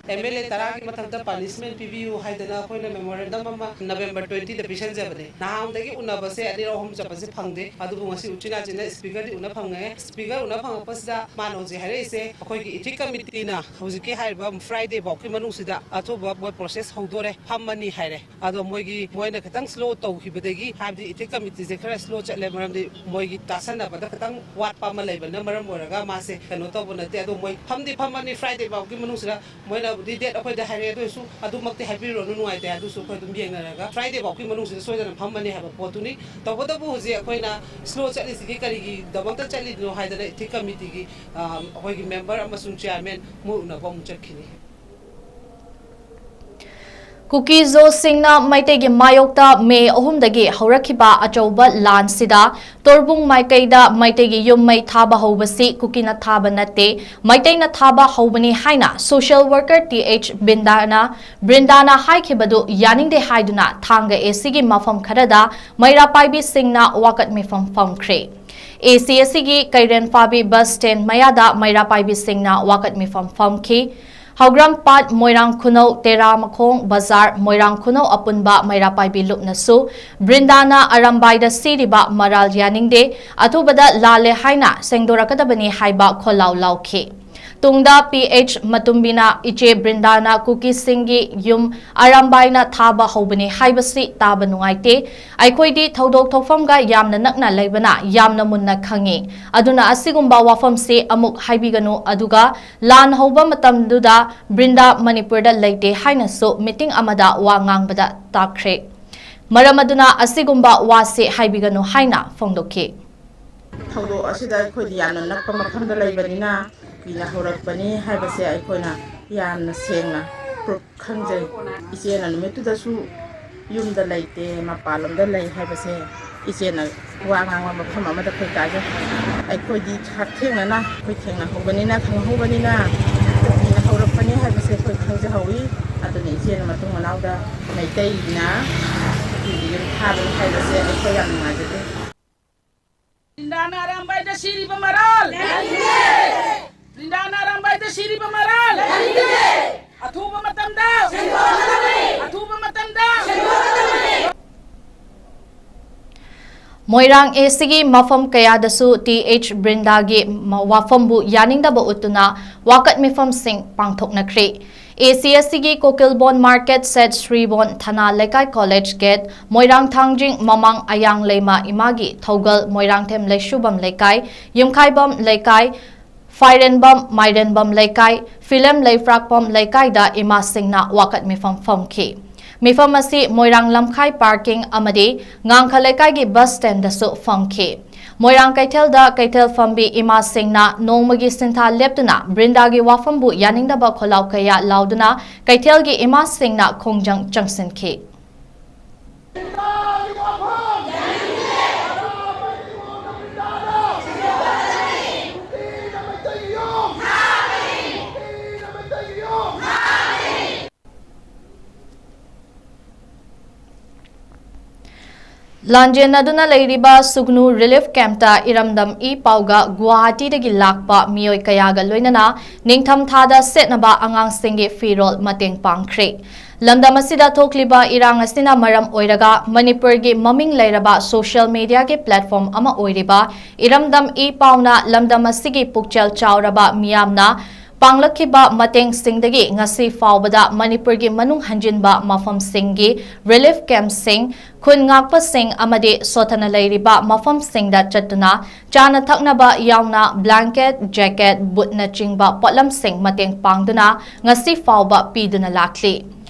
MLA ꯇꯔꯥꯒꯤ ꯃꯊꯛꯇ punishment ꯄꯤꯕꯤꯌꯨ ꯍꯥꯏꯗꯅ ꯑꯩꯈꯣꯏꯅ memorandum ꯑꯃ November twentyꯗ ꯄꯤꯁꯟꯖꯕꯅꯦ꯫ ꯅꯍꯥꯟꯗꯒꯤ ꯎꯅꯕꯁꯦ ꯑꯅꯤꯔꯛ ꯑꯍꯨꯝ ꯆꯠꯄꯁꯦ ꯐꯪꯗꯦ꯫ ꯑꯗꯨꯕꯨ ꯉꯁꯤ ꯎꯆꯤꯟ ꯅꯥꯆꯤꯟꯅ Speakerꯗꯤ ꯎꯅ ꯐꯪꯉꯦ꯫ Speaker ꯎꯅ ꯐꯪꯉꯛꯄꯁꯤꯗ ꯃꯥꯅ ꯍꯧꯖꯤꯛ ꯍꯥꯏꯔꯛꯏꯁꯦ, ꯑꯩꯈꯣꯏꯒꯤ Ethics Committeeꯅ ꯍꯧꯖꯤꯛꯀꯤ ꯍꯥꯏꯔꯤꯕ Friday ꯐꯥꯎꯒꯤ ꯃꯅꯨꯡꯁꯤꯗ ꯑꯊꯨꯕ ꯃꯣꯏ process ꯍꯧꯗꯣꯔꯦ, ꯐꯝꯃꯅꯤ ꯍꯥꯏꯔꯦ꯫ ꯑꯗꯣ ꯃꯣꯏꯒꯤ, ꯃꯣꯏꯅ ꯈꯤꯇꯪ slow ꯇꯧꯈꯤꯕꯗꯒꯤ, ꯍꯥꯏꯕꯗꯤ Ethics Committeeꯁꯦ ꯈꯔ slow ꯆꯠꯂꯦ, ꯃꯔꯝꯗꯤ ꯃꯣꯏꯒꯤ ꯇꯥꯁꯟꯅꯕꯗ ꯈꯤꯇꯪ ꯋꯥꯠꯄ ꯑꯃ ꯂꯩꯕꯅ ꯃꯔꯝ ꯑꯣꯏꯔꯒ ꯃꯥꯁꯦ ꯀꯩꯅꯣ ꯇꯧꯕ ꯅꯠꯇꯦ꯫ ꯑꯗꯣ ꯃꯣꯏ ꯐꯝꯗꯤ ꯐꯝꯃꯅꯤ, Friday ꯐꯥꯎꯒꯤ ꯃꯅꯨꯡꯁꯤꯗ ꯃꯣꯏꯅ ꯗꯤ ꯗꯦꯠ ꯑꯩꯈꯣꯏꯗ ꯍꯥꯏꯔꯛꯑꯦ, ꯑꯗꯨ ꯑꯣꯏꯔꯁꯨ ꯑꯗꯨꯃꯛꯇꯤ ꯍꯥꯏꯕꯤꯔꯨꯔꯅꯨ, ꯅꯨꯡꯉꯥꯏꯇꯦ꯫ ꯑꯗꯨꯁꯨ ꯑꯩꯈꯣꯏ ꯑꯗꯨꯝ ꯌꯦꯡꯅꯔꯒ ꯐ꯭ꯔꯥꯏꯗꯦ ꯐꯥꯎꯒꯤ ꯃꯅꯨꯡꯁꯤꯗ ꯁꯣꯏꯗꯅ ꯐꯝꯃꯅꯤ ꯍꯥꯏꯕ ꯄꯣꯠꯇꯨꯅꯤ꯫ ꯇꯧꯕꯇꯕꯨ ꯍꯧꯖꯤꯛ ꯑꯩꯈꯣꯏꯅ ꯁ꯭ꯂꯣ ꯆꯠꯂꯤꯁꯤꯒꯤ ꯀꯔꯤꯒꯤꯗꯃꯛꯇ ꯆꯠꯂꯤꯅꯣ ꯍꯥꯏꯗꯅ ꯏꯊꯤꯛ ꯀꯃꯤꯇꯤꯒꯤ, ꯑ, ꯑꯩꯈꯣꯏꯒꯤ ꯃꯦꯝꯕꯔ ꯑꯃꯁꯨꯡ ꯆꯤꯌꯥꯔꯃꯦꯟ ꯃꯣꯏ ꯎꯅꯕ ꯑꯃꯨꯛ ꯆꯠꯈꯤꯅꯤ꯫ ꯀꯨꯀꯤ ꯖꯣꯁꯤꯡꯅ ꯃꯩꯇꯩꯒꯤ ꯃꯥꯌꯣꯛꯇ ꯃꯦ ꯑꯍꯨꯝꯗꯒꯤ ꯍꯧꯔꯛꯈꯤꯕ ꯑꯆꯧꯕ ꯂꯥꯟꯁꯤꯗ ꯇꯣꯔꯕꯨꯡ ꯃꯥꯏꯀꯩꯗ ꯃꯩꯇꯩꯒꯤ ꯌꯨꯝ ꯃꯩ ꯊꯥꯕ ꯍꯧꯕꯁꯤ ꯀꯨꯀꯤꯅ ꯊꯥꯕ ꯅꯠꯇꯦ, ꯃꯩꯇꯩꯅ ꯊꯥꯕ ꯍꯧꯕꯅꯤ ꯍꯥꯏꯅ social worker ꯇꯤ ꯑꯩꯆ ꯕ꯭ꯔꯤꯟꯗꯥꯅ, ꯕ꯭ꯔꯤꯟꯗꯥꯅ ꯍꯥꯏꯈꯤꯕꯗꯨ ꯌꯥꯅꯤꯡꯗꯦ ꯍꯥꯏꯗꯨꯅ ꯊꯥꯡꯒ ꯑꯦ ꯁꯤꯒꯤ ꯃꯐꯝ ꯈꯔꯗ ꯃꯩꯔꯥ ꯄꯥꯏꯕꯤꯁꯤꯡꯅ ꯋꯥꯀꯠ ꯃꯤꯐꯝ ꯐꯝꯈ꯭ꯔꯦ꯫ ꯑꯦ ꯁꯤ ꯑꯦ ꯁꯤꯒꯤ ꯀꯩꯔꯦꯟ ꯐꯥꯕꯤ ꯕꯁ ꯁ꯭ꯇꯦꯟ ꯃꯌꯥꯗ ꯃꯩꯔꯥ ꯄꯥꯏꯕꯤꯁꯤꯡꯅ ꯋꯥꯀꯠ ꯃꯤꯐꯝ ꯐꯝꯈꯤ꯫ ꯍꯧꯒ꯭ꯔꯝꯄꯥꯠ, ꯃꯣꯏꯔꯥꯡ ꯈꯨꯅꯧ, ꯇꯦꯔꯥ ꯃꯈꯣꯡ ꯕꯖꯥꯔ, ꯃꯣꯏꯔꯥꯡ ꯈꯨꯅꯧ ꯑꯄꯨꯟꯕ ꯃꯩꯔꯥ ꯄꯥꯏꯕꯤ ꯂꯨꯞꯅꯁꯨ ꯕ꯭ꯔꯤꯟꯗꯥꯅ ꯑꯔꯥꯝꯕꯥꯏꯗ ꯁꯤꯔꯤꯕ ꯃꯔꯥꯜ ꯌꯥꯅꯤꯡꯗꯦ, ꯑꯊꯨꯕꯗ ꯂꯥꯜꯂꯦ ꯍꯥꯏꯅ ꯁꯦꯡꯗꯣꯔꯛꯀꯗꯕꯅꯤ ꯍꯥꯏꯕ ꯈꯣꯜꯂꯥꯎ ꯂꯥꯎꯈꯤ꯫ ꯇꯨꯡꯗ ꯄꯤ ꯑꯩꯆ ꯃꯇꯨꯝꯕꯤꯅ ꯏꯆꯦ ꯕ꯭ꯔꯤꯟꯗꯥꯅ ꯀꯨꯀꯤꯁꯤꯡꯒꯤ ꯌꯨꯝ ꯑꯔꯥꯝꯕꯥꯏꯅ ꯊꯥꯕ ꯍꯧꯕꯅꯤ ꯍꯥꯏꯕꯁꯤ ꯇꯥꯕ ꯅꯨꯡꯉꯥꯏꯇꯦ꯫ ꯑꯩꯈꯣꯏꯗꯤ ꯊꯧꯗꯣꯛ ꯊꯣꯛꯐꯝꯒ ꯌꯥꯝꯅ ꯅꯛꯅ ꯂꯩꯕꯅ ꯌꯥꯝꯅ ꯃꯨꯟꯅ ꯈꯪꯉꯤ꯫ ꯑꯗꯨꯅ ꯑꯁꯤꯒꯨꯝꯕ ꯋꯥꯐꯝꯁꯤ ꯑꯃꯨꯛ ꯍꯥꯏꯕꯤꯒꯅꯨ꯫ ꯑꯗꯨꯒ ꯂꯥꯟ ꯍꯧꯕ ꯃꯇꯝꯗꯨꯗ ꯕ꯭ꯔꯤꯟꯗꯥ ꯃꯅꯤꯄꯨꯔꯗ ꯂꯩꯇꯦ ꯍꯥꯏꯅꯁꯨ ꯃꯤꯇꯤꯡ ꯑꯃꯗ ꯋꯥ ꯉꯥꯡꯕꯗ ꯇꯥꯛꯈ꯭ꯔꯦ꯫ ꯃꯔꯝ ꯑꯗꯨꯅ ꯑꯁꯤꯒꯨꯝꯕ ꯋꯥꯁꯤ ꯍꯥꯏꯕꯤꯒꯅꯨ ꯍꯥꯏꯅ ꯐꯣꯡꯗꯣꯛꯈꯤ꯫ ꯊꯧꯗꯣꯛ ꯑꯁꯤꯗ ꯑꯩꯈꯣꯏꯗꯤ ꯌꯥꯝꯅ ꯅꯛꯄ ꯃꯐꯝꯗ ꯂꯩꯕꯅꯤꯅ ꯀꯨꯀꯤꯅ ꯍꯧꯔꯛꯄꯅꯤ ꯍꯥꯏꯕꯁꯦ ꯑꯩꯈꯣꯏꯅ ꯌꯥꯝꯅ ꯁꯦꯡꯅ ꯄ꯭ꯔꯨꯐ ꯈꯪꯖꯩ꯫ ꯏꯆꯦꯅ ꯅꯨꯃꯤꯠꯇꯨꯗꯁꯨ ꯌꯨꯝꯗ ꯂꯩꯇꯦ, ꯃꯄꯥꯟꯂꯣꯝꯗ ꯂꯩ ꯍꯥꯏꯕꯁꯦ ꯏꯆꯦꯅ ꯋꯥ ꯉꯥꯡꯕ ꯃꯐꯝ ꯑꯃꯗ ꯑꯩꯈꯣꯏ ꯇꯥꯖꯩ꯫ ꯑꯩꯈꯣꯏꯗꯤ ꯍꯛꯊꯦꯡꯅꯅ ꯑꯩꯈꯣꯏ ꯊꯦꯡꯅꯍꯧꯕꯅꯤꯅ, ꯈꯪꯍꯧꯕꯅꯤꯅ ꯀꯨꯀꯤꯅ ꯍꯧꯔꯛꯄꯅꯤ ꯍꯥꯏꯕꯁꯦ ꯑꯩꯈꯣꯏ ꯈꯪꯖꯍꯧꯋꯤ꯫ ꯑꯗꯨꯅ ꯏꯆꯦꯅ ꯃꯇꯨꯡ ꯃꯅꯥꯎꯗ ꯃꯩꯇꯩꯅ ꯀꯨꯀꯤꯒꯤ ꯌꯨꯝ ꯊꯥꯕꯅꯤ ꯍꯥꯏꯕꯁꯦ ꯑꯩꯈꯣꯏ ꯌꯥꯝ ꯅꯨꯡꯉꯥꯏꯖꯗꯦ꯫ ꯕ꯭ꯔꯤꯟꯗꯥꯅ ꯑꯔꯥꯝꯕꯥꯏꯗ ꯁꯤꯔꯤꯕ ꯃꯔꯥꯜ! ꯕ꯭ꯔꯤꯟꯗꯥꯅ ꯑꯔꯥꯝꯕꯥꯏꯗ ꯁꯤꯔꯤꯕ ꯃꯔꯥꯜ! ꯑꯊꯨꯕ ꯃꯇꯝꯗ! ꯑꯊꯨꯕ ꯃꯇꯝꯗ! ꯃꯣꯏꯔꯥꯡ ꯑꯦ ꯁꯤꯒꯤ ꯃꯐꯝ ꯀꯌꯥꯗꯁꯨ ꯇꯤ ꯑꯩꯆ ꯕ꯭ꯔꯤꯟꯗꯥꯒꯤ ꯃ-, ꯋꯥꯐꯝꯕꯨ ꯌꯥꯅꯤꯡꯗꯕ ꯎꯠꯇꯨꯅ ꯋꯥꯀꯠ ꯃꯤꯐꯝꯁꯤꯡ ꯄꯥꯡꯊꯣꯛꯅꯈ꯭ꯔꯦ꯫ ꯑꯦ ꯁꯤ ꯑꯦꯁ ꯁꯤꯒꯤ ꯀꯣꯀꯤꯜꯕꯣꯟ ꯃꯥꯔꯀꯦꯠ, ꯁꯦꯠ ꯁ꯭ꯔꯤꯕꯣꯟ, ꯊꯅꯥ ꯂꯩꯀꯥꯏ, ꯀꯣꯂꯦꯖ ꯒꯦꯠ, ꯃꯣꯏꯔꯥꯡ ꯊꯥꯡꯖꯤꯡ ꯃꯃꯥꯡ, ꯑꯌꯥꯡ ꯂꯩꯃ ꯏꯃꯥꯒꯤ ꯊꯧꯒꯜ, ꯃꯣꯏꯔꯥꯡꯊꯦꯝ ꯂꯩꯁꯨꯕꯝ ꯂꯩꯀꯥꯏ, ꯌꯨꯝꯈꯥꯏꯕꯝ ꯂꯩꯀꯥꯏ, ꯐꯥꯏꯔꯦꯟꯕꯝ, ꯃꯥꯏꯔꯦꯟꯕꯝ ꯂꯩꯀꯥꯏ, ꯐꯤꯂꯝ ꯂꯩꯐ꯭ꯔꯥꯛꯄꯝ ꯂꯩꯀꯥꯏꯗ ꯏꯃꯥꯁꯤꯡꯅ ꯋꯥꯀꯠ ꯃꯤꯐꯝ ꯐꯝꯈꯤ꯫ ꯃꯤꯐꯝ ꯑꯁꯤ ꯃꯣꯏꯔꯥꯡ ꯂꯝꯈꯥꯏ ꯄꯥꯔꯀꯤꯡ ꯑꯃꯗꯤ ꯉꯥꯡꯈ ꯂꯩꯀꯥꯏꯒꯤ ꯕꯁ ꯁ꯭ꯇꯦꯟꯗꯁꯨ ꯐꯝꯈꯤ꯫ ꯃꯣꯏꯔꯥꯡ ꯀꯩꯊꯦꯜꯗ ꯀꯩꯊꯦꯜ ꯐꯝꯕꯤ ꯏꯃꯥꯁꯤꯡꯅ ꯅꯣꯡꯃꯒꯤ ꯁꯤꯟꯊꯥ ꯂꯦꯞꯇꯨꯅ ꯕ꯭ꯔꯤꯟꯗꯥꯒꯤ ꯋꯥꯐꯝꯕꯨ ꯌꯥꯅꯤꯡꯗꯕ ꯈꯣꯜꯂꯥꯎ ꯀꯌꯥ ꯂꯥꯎꯗꯨꯅ ꯀꯩꯊꯦꯜꯒꯤ ꯏꯃꯥꯁꯤꯡꯅ ꯈꯣꯡꯖꯪ ꯆꯪꯁꯤꯟꯈꯤ꯫ ꯂꯥꯟꯖꯦꯟꯅꯗꯨꯅ ꯂꯩꯔꯤꯕ ꯁꯨꯒꯅꯨ ꯔꯤꯂꯤꯐ ꯀꯦꯝꯞꯇ ꯏꯔꯝꯗꯝ ꯏ ꯄꯥꯎꯒ ꯒꯨꯋꯥꯍꯥꯇꯤꯗꯒꯤ ꯂꯥꯛꯄ ꯃꯤꯑꯣꯏ ꯀꯌꯥꯒ ꯂꯣꯏꯅꯅ ꯅꯤꯡꯊꯝ ꯊꯥꯗ ꯁꯦꯠꯅꯕ ꯑꯉꯥꯡꯁꯤꯡꯒꯤ ꯐꯤꯔꯣꯜ ꯃꯇꯦꯡ ꯄꯥꯡꯈ꯭ꯔꯦ꯫ ꯂꯝꯗꯝ ꯑꯁꯤꯗ ꯊꯣꯛꯂꯤꯕ ꯏꯔꯥꯡ ꯑꯁꯤꯅ ꯃꯔꯝ ꯑꯣꯏꯔꯒ ꯃꯅꯤꯄꯨꯔꯒꯤ ꯃꯃꯤꯡ ꯂꯩꯔꯕ ꯁꯣꯁꯤꯌꯦꯜ ꯃꯤꯗꯤꯌꯥꯒꯤ ꯄ꯭ꯂꯦꯠꯐꯣꯔꯝ ꯑꯃ ꯑꯣꯏꯔꯤꯕ ꯏꯔꯝꯗꯝ ꯏ ꯄꯥꯎꯅ ꯂꯝꯗꯝ ꯑꯁꯤꯒꯤ ꯄꯨꯛꯆꯦꯜ ꯆꯥꯎꯔꯕ ꯃꯤꯌꯥꯝꯅ ꯄꯥꯡꯂꯛꯈꯤꯕ ꯃꯇꯦꯡꯁꯤꯡꯗꯒꯤ ꯉꯁꯤ ꯐꯥꯎꯕꯗ ꯃꯅꯤꯄꯨꯔꯒꯤ ꯃꯅꯨꯡ ꯍꯟꯖꯤꯟꯕ ꯃꯐꯝꯁꯤꯡꯒꯤ ꯔꯤꯂꯤꯐ ꯀꯦꯝꯞꯁꯤꯡ, ꯈꯨꯟ ꯉꯥꯛꯄꯁꯤꯡ ꯑꯃꯗꯤ ꯁꯣꯊꯅ ꯂꯩꯔꯤꯕ ꯃꯐꯝꯁꯤꯡꯗ ꯆꯠꯇꯨꯅ ꯆꯥꯅ ꯊꯛꯅꯕ ꯌꯥꯎꯅ ꯕ꯭ꯂꯥꯡꯀꯦꯠ, ꯖꯦꯀꯦꯠ, ꯕꯨꯠꯅꯆꯤꯡꯕ ꯄꯣꯠꯂꯝꯁꯤꯡ ꯃꯇꯦꯡ ꯄꯥꯡꯗꯨꯅ ꯉꯁꯤ ꯐꯥꯎꯕ ꯄꯤꯗꯨꯅ ꯂꯥꯛꯂꯤ꯫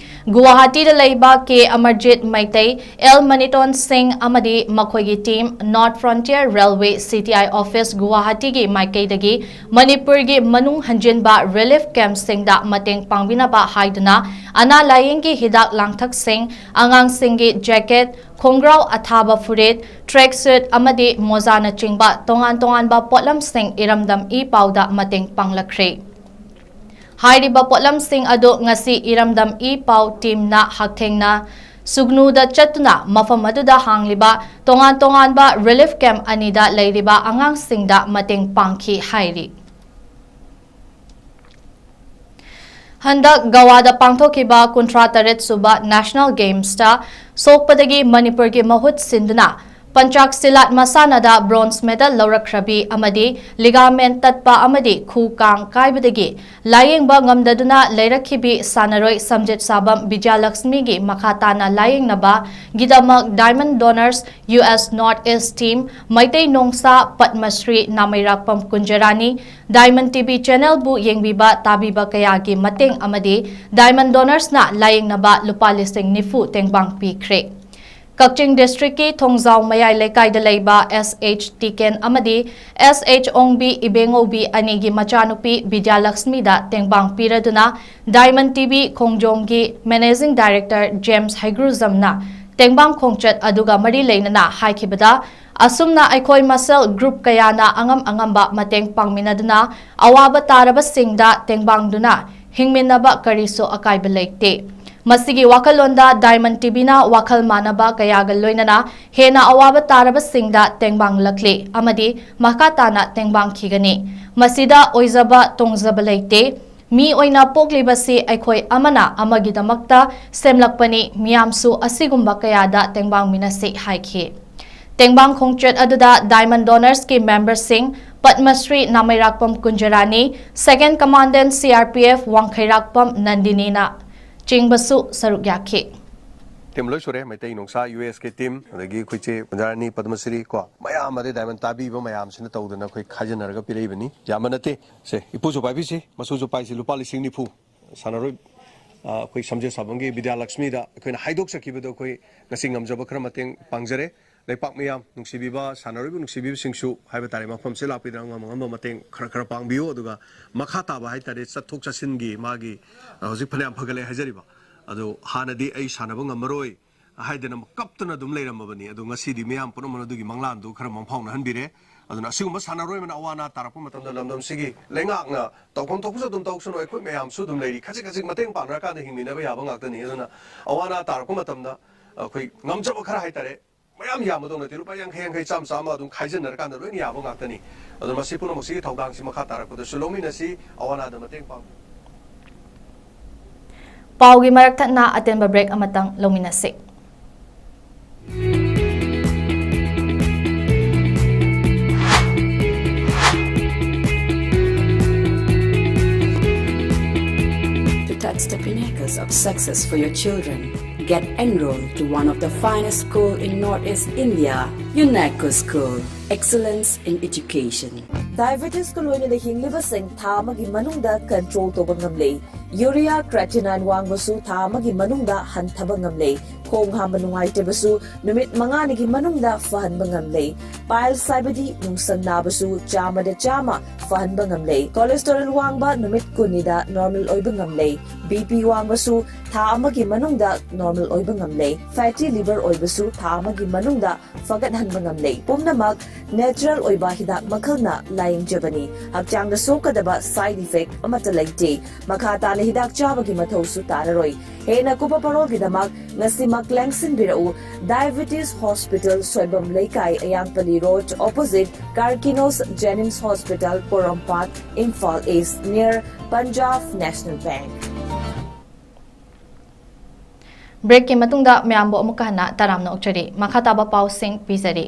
ꯒꯨꯋꯥꯍꯥꯇꯤꯗ ꯂꯩꯕ ꯀꯦ ꯑꯃꯔꯖꯤꯠ ꯃꯩꯇꯩ, ꯑꯦꯜ ꯃꯅꯤꯇꯣꯟ ꯁꯤꯡ ꯑꯃꯗꯤ ꯃꯈꯣꯏꯒꯤ team North Frontier Railway C T I office ꯒꯨꯋꯥꯍꯥꯇꯤꯒꯤ ꯃꯥꯏꯀꯩꯗꯒꯤ ꯃꯅꯤꯄꯨꯔꯒꯤ ꯃꯅꯨꯡ ꯍꯟꯖꯤꯟꯕ ꯔꯤꯂꯤꯐ ꯀꯦꯝꯞꯁꯤꯡꯗ ꯃꯇꯦꯡ ꯄꯥꯡꯕꯤꯅꯕ ꯍꯥꯏꯗꯨꯅ ꯑꯅꯥ ꯂꯥꯌꯦꯡꯒꯤ ꯍꯤꯗꯥꯛ ꯂꯥꯡꯊꯛꯁꯤꯡ, ꯑꯉꯥꯡꯁꯤꯡꯒꯤ ꯖꯦꯀꯦꯠ, ꯈꯣꯡꯒ꯭ꯔꯥꯎ ꯑꯊꯥꯕ ꯐꯨꯔꯤꯠ, ꯇ꯭ꯔꯦꯛ ꯁꯨꯠ ꯑꯃꯗꯤ ꯃꯣꯖꯥꯅꯆꯤꯡꯕ ꯇꯣꯉꯥꯟ ꯇꯣꯉꯥꯟꯕ ꯄꯣꯠꯂꯝꯁꯤꯡ ꯏꯔꯝꯗꯝ ꯏ ꯄꯥꯎꯗ ꯃꯇꯦꯡ ꯄꯥꯡꯂꯛꯈ꯭ꯔꯦ꯫ ꯍꯥꯏꯔꯤꯕ ꯄꯣꯠꯂꯝꯁꯤꯡ ꯑꯗꯨ ꯉꯁꯤ ꯏꯔꯝꯗꯝ ꯏ ꯄꯥꯎ ꯇꯤꯝꯅ ꯍꯛꯊꯦꯡꯅ ꯁꯨꯒꯅꯨꯗ ꯆꯠꯇꯨꯅ ꯃꯐꯝ ꯑꯗꯨꯗ ꯍꯥꯡꯂꯤꯕ ꯇꯣꯉꯥꯟ ꯇꯣꯉꯥꯟꯕ ꯔꯤꯂꯤꯐ ꯀꯦꯝꯞ ꯑꯅꯤꯗ ꯂꯩꯔꯤꯕ ꯑꯉꯥꯡꯁꯤꯡꯗ ꯃꯇꯦꯡ ꯄꯥꯡꯈꯤ ꯍꯥꯏꯔꯤ꯫ ꯍꯟꯗꯛ ꯒꯋꯥꯗ ꯄꯥꯡꯊꯣꯛꯈꯤꯕ ꯀꯨꯟꯊ꯭ꯔꯥ ꯇꯔꯦꯠ ꯁꯨꯕ ꯅꯦꯁꯅꯦꯜ ꯒꯦꯝꯁꯇ ꯁꯣꯛꯄꯗꯒꯤ ꯃꯅꯤꯄꯨꯔꯒꯤ ꯃꯍꯨꯠ ꯁꯤꯟꯗꯨꯅ ꯄꯟꯆꯥꯛ ꯁꯤꯂꯥꯠ ꯃꯁꯥꯟꯅꯗ bronze medal ꯂꯧꯔꯛꯈ꯭ꯔꯕꯤ ꯑꯃꯗꯤ ligament ꯇꯠꯄ ꯑꯃꯗꯤ ꯈꯨ ꯀꯥꯡ ꯀꯥꯏꯕꯗꯒꯤ ꯂꯥꯌꯦꯡꯕ ꯉꯝꯗꯗꯨꯅ ꯂꯩꯔꯛꯈꯤꯕꯤ ꯁꯥꯟꯅꯔꯣꯏ ꯁꯝꯖꯦꯠ ꯁꯥꯕꯝ ꯕꯤꯖꯌꯂꯛꯁꯃꯤꯒꯤ ꯃꯈꯥ ꯇꯥꯅ ꯂꯥꯌꯦꯡꯅꯕꯒꯤꯗꯃꯛ Diamond Donors U S North East Team, Meitei ꯅꯣꯡꯁꯥ ꯄꯗꯃꯁ꯭ꯔꯤ ꯅꯥꯃꯩꯔꯥꯛꯄꯝ ꯀꯨꯟꯖꯔꯥꯅꯤ, Diamond T V channelꯕꯨ ꯌꯦꯡꯕꯤꯕ ꯇꯥꯕꯤꯕ ꯀꯌꯥꯒꯤ ꯃꯇꯦꯡ ꯑꯃꯗꯤ Diamond Donorsꯅ ꯂꯥꯌꯦꯡꯅꯕ ꯂꯨꯄꯥ ꯂꯤꯁꯤꯡ ꯅꯤꯐꯨ ꯇꯦꯡꯕꯥꯡ ꯄꯤꯈ꯭ꯔꯦ꯫ ꯀꯛꯆꯤꯡ districtꯀꯤ ꯊꯣꯡꯖꯥꯎ ꯃꯌꯥꯏ ꯂꯩꯀꯥꯏꯗ ꯂꯩꯕ S H ꯇꯤꯀꯦꯟ ꯑꯃꯗꯤ S H ꯑꯣꯡꯕꯤ ꯏꯕꯦꯡꯉꯧꯕꯤ ꯑꯅꯤꯒꯤ ꯃꯆꯥꯅꯨꯄꯤ ꯕꯤꯗ꯭ꯌꯥꯂꯛꯁꯃꯤꯗ ꯇꯦꯡꯕꯥꯡ ꯄꯤꯔꯗꯨꯅ Diamond T V ꯈꯣꯡꯖꯣꯝꯒꯤ Managing Director James ꯍꯩꯒ꯭ꯔꯨꯖꯝꯅ ꯇꯦꯡꯕꯥꯡ ꯈꯣꯡꯆꯠ ꯑꯗꯨꯒ ꯃꯔꯤ ꯂꯩꯅꯅ ꯍꯥꯏꯈꯤꯕꯗ, ꯑꯁꯨꯝꯅ ꯑꯩꯈꯣꯏ ꯃꯁꯦꯜ group ꯀꯌꯥꯅ ꯑꯉꯝ ꯑꯉꯝꯕ ꯃꯇꯦꯡ ꯄꯥꯡꯃꯤꯟꯅꯗꯨꯅ ꯑꯋꯥꯕ ꯇꯥꯔꯕꯁꯤꯡꯗ ꯇꯦꯡꯕꯥꯡꯗꯨꯅ ꯍꯤꯡꯃꯤꯟꯅꯕ ꯀꯔꯤꯁꯨ ꯑꯀꯥꯏꯕ ꯂꯩꯇꯦ꯫ ꯃꯁꯤꯒꯤ ꯋꯥꯈꯜꯂꯣꯟꯗ Diamond T Vꯅ ꯋꯥꯈꯜ ꯃꯥꯟꯅꯕ ꯀꯌꯥꯒ ꯂꯣꯏꯅꯅ ꯍꯦꯟꯅ ꯑꯋꯥꯕ ꯇꯥꯔꯕꯁꯤꯡꯗ ꯇꯦꯡꯕꯥꯡꯂꯛꯂꯤ ꯑꯃꯗꯤ ꯃꯈꯥ ꯇꯥꯅ ꯇꯦꯡꯕꯥꯡꯈꯤꯒꯅꯤ꯫ ꯃꯁꯤꯗ ꯑꯣꯏꯖꯕ ꯇꯣꯡꯖꯕ ꯂꯩꯇꯦ꯫ ꯃꯤ ꯑꯣꯏꯅ ꯄꯣꯛꯂꯤꯕꯁꯤ ꯑꯩꯈꯣꯏ ꯑꯃꯅ ꯑꯃꯒꯤꯗꯃꯛꯇ ꯁꯦꯝꯂꯛꯄꯅꯤ, ꯃꯤꯌꯥꯝꯁꯨ ꯑꯁꯤꯒꯨꯝꯕ ꯀꯌꯥꯗ ꯇꯦꯡꯕꯥꯡꯃꯤꯟꯅꯁꯤ ꯍꯥꯏꯈꯤ꯫ ꯇꯦꯡꯕꯥꯡ ꯈꯣꯡꯆꯠ ꯑꯗꯨꯗ Diamond Donorsꯀꯤ memberꯁꯤꯡ ꯄꯗꯃꯁ꯭ꯔꯤ ꯅꯥꯃꯩꯔꯥꯛꯄꯝ ꯀꯨꯟꯖꯔꯥꯅꯤ, Second Commandant C R P F ꯋꯥꯡꯈꯩꯔꯥꯛꯄꯝ ꯅꯟꯗꯤꯅꯤꯅ ꯆꯤꯡꯕꯁꯨ ꯁꯔꯨꯛ ꯌꯥꯈꯤ꯫ Team ꯂꯣꯏ ꯁꯨꯔꯦ, ꯃꯩꯇꯩ ꯅꯣꯡꯁꯥ U S ꯀꯤ team, ꯑꯗꯒꯤ ꯑꯩꯈꯣꯏ ꯆꯦ ꯄꯨꯟꯖꯥꯔꯥꯅꯤ ꯄꯗꯃꯁ꯭ꯔꯤ ꯀꯣ, ꯃꯌꯥꯝ ꯑꯗꯩ Diamond ꯇꯥꯕꯤꯕ ꯃꯌꯥꯝꯁꯤꯅ ꯇꯧꯗꯅ ꯑꯩꯈꯣꯏ ꯈꯥꯏꯖꯤꯟꯅꯔꯒ ꯄꯤꯔꯛꯏꯕꯅꯤ꯫ ꯌꯥꯝꯕ ꯅꯠꯇꯦ꯫ ꯁꯦ, ꯏꯄꯨꯁꯨ ꯄꯥꯏꯕꯤꯁꯤ, ꯃꯁꯨꯁꯨ ꯄꯥꯏꯁꯤ, ꯂꯨꯄꯥ ꯂꯤꯁꯤꯡ ꯅꯤꯐꯨ꯫ ꯁꯥꯟꯅꯔꯣꯏ, ꯑ, ꯑꯩꯈꯣꯏ ꯁꯝꯖꯦꯠ ꯁꯥꯕꯝꯒꯤ ꯕꯤꯗ꯭ꯌꯥꯂꯛꯁꯃꯤꯗ ꯑꯩꯈꯣꯏꯅ ꯍꯥꯏꯗꯣꯛꯆꯈꯤꯕꯗꯣ ꯑꯩꯈꯣꯏ ꯉꯁꯤ ꯉꯝꯖꯕ ꯈꯔ ꯃꯇꯦꯡ ꯄꯥꯡꯖꯔꯦ꯫ ꯂꯩꯄꯥꯛ ꯃꯤꯌꯥꯝ, ꯅꯨꯡꯁꯤꯕꯤꯕ ꯁꯥꯟꯅꯔꯣꯏꯕꯨ ꯅꯨꯡꯁꯤꯕꯤꯕꯁꯤꯡꯁꯨ ꯍꯥꯏꯕ ꯇꯥꯔꯦ, ꯃꯐꯝꯁꯤꯗ ꯂꯥꯛꯄꯤꯗꯅ ꯑꯉꯝ ꯑꯉꯝꯕ ꯃꯇꯦꯡ ꯈꯔ ꯈꯔ ꯄꯥꯡꯕꯤꯌꯨ꯫ ꯑꯗꯨꯒ ꯃꯈꯥ ꯇꯥꯕ ꯍꯥꯏ ꯇꯥꯔꯦ, ꯆꯠꯊꯣꯛ ꯆꯠꯁꯤꯟꯒꯤ ꯃꯥꯒꯤ, ꯑ, ꯍꯧꯖꯤꯛ ꯐꯅꯌꯥꯝ ꯐꯒꯠꯂꯦ ꯍꯥꯏꯖꯔꯤꯕ, ꯑꯗꯣ ꯍꯥꯟꯅꯗꯤ ꯑꯩ ꯁꯥꯟꯅꯕ ꯉꯝꯃꯔꯣꯏ ꯍꯥꯏꯗꯅ ꯀꯞꯇꯅ ꯑꯗꯨꯝ ꯂꯩꯔꯝꯃꯕꯅꯤ꯫ ꯑꯗꯣ ꯉꯁꯤꯗꯤ ꯃꯤꯌꯥꯝ ꯄꯨꯝꯅꯃꯛꯅ ꯑꯗꯨꯒꯤ ꯃꯪꯂꯥꯟꯗꯨ ꯈꯔ ꯃꯪꯐꯥꯎꯅꯍꯟꯕꯤꯔꯦ꯫ ꯑꯗꯨꯅ ꯑꯁꯤꯒꯨꯝꯕ ꯁꯥꯟꯅꯔꯣꯏ ꯑꯃꯅ ꯑꯋꯥ ꯑꯅꯥ ꯇꯥꯔꯛꯄ ꯃꯇꯝꯗ ꯂꯝꯗꯝꯁꯤꯒꯤ ꯂꯩꯉꯥꯛꯅ ꯇꯧꯐꯝ ꯊꯣꯛꯄꯁꯨ ꯑꯗꯨꯝ ꯇꯧꯁꯅꯨ, ꯑꯩꯈꯣꯏ ꯃꯌꯥꯝꯁꯨ ꯑꯗꯨꯝ ꯂꯩꯔꯤ, ꯈꯖꯤꯛ ꯈꯖꯤꯛ ꯃꯇꯦꯡ ꯄꯥꯡꯅꯔꯀꯥꯟꯗ ꯍꯤꯡꯃꯤꯟꯅꯕ ꯌꯥꯕ ꯉꯥꯛꯇꯅꯤ꯫ ꯑꯗꯨꯅ ꯑꯋꯥ ꯑꯅꯥ ꯇꯥꯔꯛꯄ ꯃꯇꯝꯗ ꯑꯩꯈꯣꯏ ꯉꯝꯖꯕ ꯈꯔ ꯍꯥꯏꯇꯥꯔꯦ, ꯃꯌꯥꯝ ꯌꯥꯝꯕꯗꯧ ꯅꯠꯇꯦ, ꯂꯨꯄꯥ ꯌꯥꯡꯈꯩ ꯌꯥꯡꯈꯩ, ꯆꯥꯝꯃ ꯆꯥꯝꯃ ꯑꯗꯨꯝ ꯈꯥꯏꯖꯤꯟꯅꯔꯀꯥꯟꯗ ꯂꯣꯏꯅ ꯌꯥꯕ ꯉꯥꯛꯇꯅꯤ꯫ ꯑꯗꯨꯅ ꯃꯁꯤ ꯄꯨꯝꯅꯃꯛꯁꯤꯒꯤ ꯊꯧꯗꯥꯡꯁꯤ ꯃꯈꯥ ꯇꯥꯔꯛꯄꯗꯁꯨ ꯂꯧꯃꯤꯟꯅꯁꯤ, ꯑꯋꯥ ꯑꯅꯥꯗ ꯃꯇꯦꯡ ꯄꯥꯡꯕꯤꯌꯨ꯫ ꯄꯥꯎꯒꯤ ꯃꯔꯛ ꯊꯠꯅ ꯑꯇꯦꯟꯕ break ꯑꯃꯇꯪ ꯂꯧꯃꯤꯟꯅꯁꯤ꯫ It's the pinnacles of success for your children. Get enrolled to one of the finest school in Northeast India, UNECO School. Excellence in education. Diabetes ꯀ ꯂꯣꯏꯅꯅ ꯍꯤꯡꯂꯤꯕꯁꯤꯡ ꯊꯥ ꯑꯃꯒꯤ ꯃꯅꯨꯡꯗ control ꯇꯧꯕ ꯉꯝꯂꯦ꯫ Urea creatinine ꯋꯥꯡꯕꯁꯨ ꯊꯥ ꯑꯃꯒꯤ ꯃꯅꯨꯡꯗ ꯍꯟꯊꯕ ꯉꯝꯂꯦ꯫ ꯈꯣꯡ ꯍꯥꯝꯕ ꯅꯨꯡꯉꯥꯏꯇꯕꯁꯨ ꯅꯨꯃꯤꯠ ꯃꯉꯥꯅꯤꯒꯤ ꯃꯅꯨꯡꯗ ꯐꯍꯟꯕ ꯉꯝꯂꯦ꯫ Piles ꯍꯥꯏꯕꯗꯤ ꯅꯨꯡꯁꯪ ꯅꯥꯕꯁꯨ ꯆꯥꯝꯃꯗ ꯆꯥꯝꯃ ꯐꯍꯟꯕ ꯉꯝꯂꯦ꯫ Cholesterol ꯋꯥꯡꯕ ꯅꯨꯃꯤꯠ ꯀꯨꯟꯅꯤꯗ normal ꯑꯣꯏꯕ ꯉꯝꯂꯦ꯫ BP ꯋꯥꯡꯕꯁꯨ ꯊꯥ ꯑꯃꯒꯤ ꯃꯅꯨꯡꯗ normal ꯑꯣꯏꯕ ꯉꯝꯂꯦ꯫ Fatty liver ꯑꯣꯏꯕꯁꯨ ꯊꯥ ꯑꯃꯒꯤ ꯃꯅꯨꯡꯗ ꯐꯒꯠꯍꯟꯕ ꯉꯝꯂꯦ꯫ ꯄꯨꯝꯅꯃꯛ natural ꯑꯣꯏꯕ ꯍꯤꯗꯥꯛ ꯃꯈꯜꯅ ꯂꯥꯌꯦꯡꯖꯕꯅꯤ꯫ ꯍꯛꯆꯥꯡꯗ ꯁꯣꯛꯀꯗꯕ side effect ꯑꯃꯠꯇ ꯂꯩꯇꯦ꯫ ꯃꯈꯥ ꯇꯥꯅ ꯍꯤꯗꯥꯛ ꯆꯥꯕꯒꯤ ꯃꯊꯧꯁꯨ ꯇꯥꯔꯔꯣꯏ꯫ ꯍꯦꯟꯅ ꯀꯨꯞꯄ ꯄꯥꯎꯔꯣꯜꯒꯤꯗꯃꯛ ꯉꯁꯤꯃꯛ ꯂꯦꯡꯁꯤꯟꯕꯤꯔꯛꯎ꯫ Diabetes Hospital, ꯁꯣꯏꯕꯝ ꯂꯩꯀꯥꯏ, ꯑꯌꯥꯡꯄꯜꯂꯤ Road, opposite Karkinos Jenims Hospital, ꯄꯣꯔꯣꯝꯄꯥꯠ, Imphal East, near Punjab National Bank. Break ꯀꯤ ꯃꯇꯨꯡꯗ ꯃꯌꯥꯝꯕꯨ ꯑꯃꯨꯛꯀ ꯍꯟꯅ ꯇꯔꯥꯝꯅ ꯑꯣꯛꯆꯔꯤ꯫ ꯃꯈꯥ ꯇꯥꯕ ꯄꯥꯎꯁꯤꯡ ꯄꯤꯖꯔꯤ꯫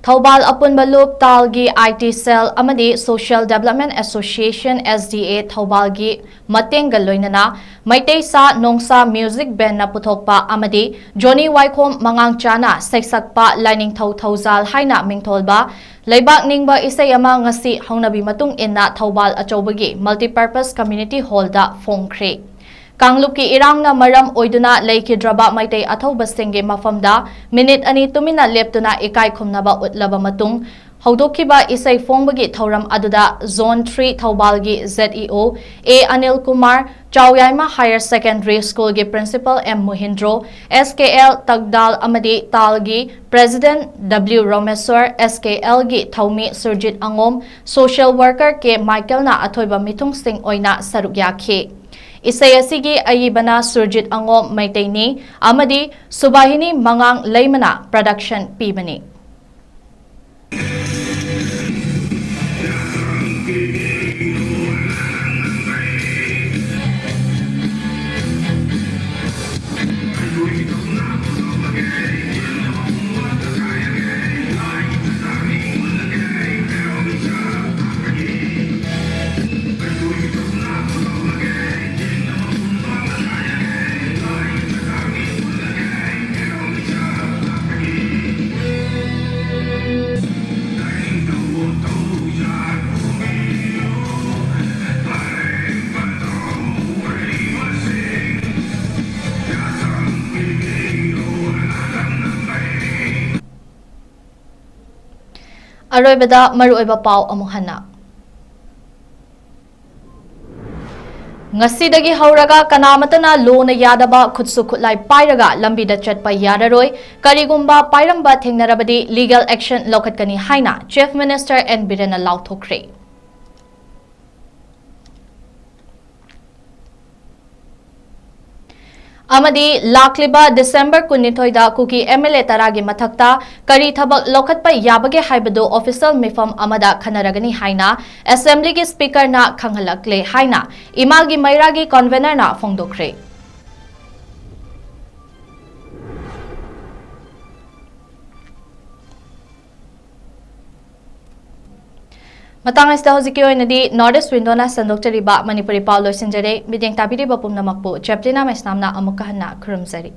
ꯊꯧꯕꯥꯜ ꯑꯄꯨꯟꯕ ꯂꯨꯞ ꯇꯥꯜꯒꯤ IT cell ꯑꯃꯗꯤ Social Development Association, SDA, ꯊꯧꯕꯥꯜꯒꯤ ꯃꯇꯦꯡꯒ ꯂꯣꯏꯅꯅ ꯃꯩꯇꯩ ꯁꯥ ꯅꯣꯡꯁꯥ music band ꯅ ꯄꯨꯊꯣꯛꯄ ꯑꯃꯗꯤ ꯖꯣꯅꯤ ꯋꯥꯏꯈꯣꯝ ꯃꯉꯥꯡꯆꯥꯅ ꯁꯩꯁꯛꯄ ꯂꯥꯏꯅꯤꯡꯊꯧ ꯊꯧꯖꯥꯜ ꯍꯥꯏꯅ ꯃꯤꯡꯊꯣꯜꯕ ꯂꯩꯕꯥꯛ ꯅꯤꯡꯕ ꯏꯁꯩ ꯑꯃ ꯉꯁꯤ ꯍꯧꯅꯕꯤ ꯃꯇꯨꯡ ꯏꯟꯅ ꯊꯧꯕꯥꯜ ꯑꯆꯧꯕꯒꯤ Multipurpose Community Hall ꯗ ꯐꯣꯡꯈ꯭ꯔꯦ꯫ ꯀꯥꯡꯂꯨꯞꯀꯤ ꯏꯔꯥꯡꯅ ꯃꯔꯝ ꯑꯣꯏꯗꯨꯅ ꯂꯩꯈꯤꯗ꯭ꯔꯕ ꯃꯩꯇꯩ ꯑꯊꯧꯕꯁꯤꯡꯒꯤ ꯃꯐꯝꯗ ꯃꯤꯅꯤꯠ ꯑꯅꯤ ꯇꯨꯃꯤꯟꯅ ꯂꯦꯞꯇꯨꯅ ꯏꯀꯥꯏ ꯈꯨꯝꯅꯕ ꯎꯠꯂꯕ ꯃꯇꯨꯡ, ꯍꯧꯗꯣꯛꯈꯤꯕ ꯏꯁꯩ ꯐꯣꯡꯕꯒꯤ ꯊꯧꯔꯝ ꯑꯗꯨꯗ Zone three ꯊꯧꯕꯥꯜꯒꯤ ZEO A Anil Kumar, ꯆꯥꯎꯌꯥꯏꯃ Higher Secondary School ꯒꯤ Principal M ꯃꯨꯍꯤꯟꯗ꯭ꯔꯣ, SKL ꯇꯛꯗꯥꯜ ꯑꯃꯗꯤ ꯇꯥꯜꯒꯤ President W ꯔꯣꯃꯦꯁ꯭ꯋꯔ, SKL ꯒꯤ ꯊꯧꯃꯤ ꯁꯨꯔꯖꯤꯠ ꯑꯉꯣꯝ, social worker K ꯃꯥꯏꯀꯦꯜꯅ ꯑꯊꯣꯏꯕ ꯃꯤꯊꯨꯡꯁꯤꯡ ꯑꯣꯏꯅ ꯁꯔꯨꯛ ꯌꯥꯈꯤ꯫ ꯏꯁꯩ ꯑꯁꯤꯒꯤ ꯑꯏꯕꯅ ꯁꯨꯔꯖꯤꯠ ꯑꯉꯣꯝ ꯃꯩꯇꯩꯅꯤ ꯑꯃꯗꯤ ꯁꯨꯕꯥꯍꯤꯅꯤ ꯃꯉꯥꯡ ꯂꯩꯃꯅ production ꯄꯤꯕꯅꯤ꯫ ꯑꯔꯣꯏꯕꯗ ꯃꯔꯨꯑꯣꯏꯕ ꯄꯥꯎ ꯑꯃꯨꯛ ꯍꯟꯅ꯫ ꯉꯁꯤꯗꯒꯤ ꯍꯧꯔꯒ ꯀꯅꯥꯃꯠꯇꯅ ꯂꯣꯅ ꯌꯥꯗꯕ ꯈꯨꯠꯁꯨ ꯈꯨꯠꯂꯥꯏ ꯄꯥꯏꯔꯒ ꯂꯝꯕꯤꯗ ꯆꯠꯄ ꯌꯥꯔꯔꯣꯏ꯫ ꯀꯔꯤꯒꯨꯝꯕ ꯄꯥꯏꯔꯝꯕ ꯊꯦꯡꯅꯔꯕꯗꯤ legal action ꯂꯧꯈꯠꯀꯅꯤ ꯍꯥꯏꯅ Chief Minister ꯑꯦꯟ ꯕꯤꯔꯦꯟꯅ ꯂꯥꯎꯊꯣꯛꯈ꯭ꯔꯦ꯫ ꯑꯃꯗꯤ ꯂꯥꯛꯂꯤꯕ ꯗꯤꯁꯦꯝꯕꯔ ꯀꯨꯟꯅꯤꯊꯣꯏꯗ ꯀꯨꯀꯤ ꯑꯦꯝ ꯑꯦꯜ ꯑꯦ ꯇꯔꯥꯒꯤ ꯃꯊꯛꯇ ꯀꯔꯤ ꯊꯕꯛ ꯂꯧꯈꯠꯄ ꯌꯥꯕꯒꯦ ꯍꯥꯏꯕꯗꯨ official ꯃꯤꯐꯝ ꯑꯃꯗ ꯈꯟꯅꯔꯒꯅꯤ ꯍꯥꯏꯅ ꯑꯦꯁꯦꯝꯕ꯭ꯂꯤꯒꯤ ꯁ꯭ꯄꯤꯀꯔꯅ ꯈꯪꯍꯜꯂꯛꯂꯦ ꯍꯥꯏꯅ ꯏꯃꯥꯒꯤ ꯃꯩꯔꯥꯒꯤ ꯀꯟꯚꯦꯅꯔꯅ ꯐꯣꯡꯗꯣꯛꯈ꯭ꯔꯦ꯫ ꯃꯇꯥꯡ ꯑꯁꯤꯗ ꯍꯧꯖꯤꯛꯀꯤ ꯑꯣꯏꯅꯗꯤ North East Windowꯅ ꯁꯟꯗꯣꯛꯆꯔꯤꯕ ꯃꯅꯤꯄꯨꯔꯤ ꯄꯥꯎ ꯂꯣꯏꯁꯤꯟꯖꯔꯦ꯫ ꯃꯤꯠꯌꯦꯡ ꯇꯥꯕꯤꯔꯤꯕ ꯄꯨꯝꯅꯃꯛꯄꯨ ꯆꯦꯄ꯭ꯂꯤꯅꯥ ꯃꯩꯁꯅꯥꯝꯅ ꯑꯃꯨꯛꯀ ꯍꯟꯅ ꯈꯨꯔꯨꯝꯖꯔꯤ꯫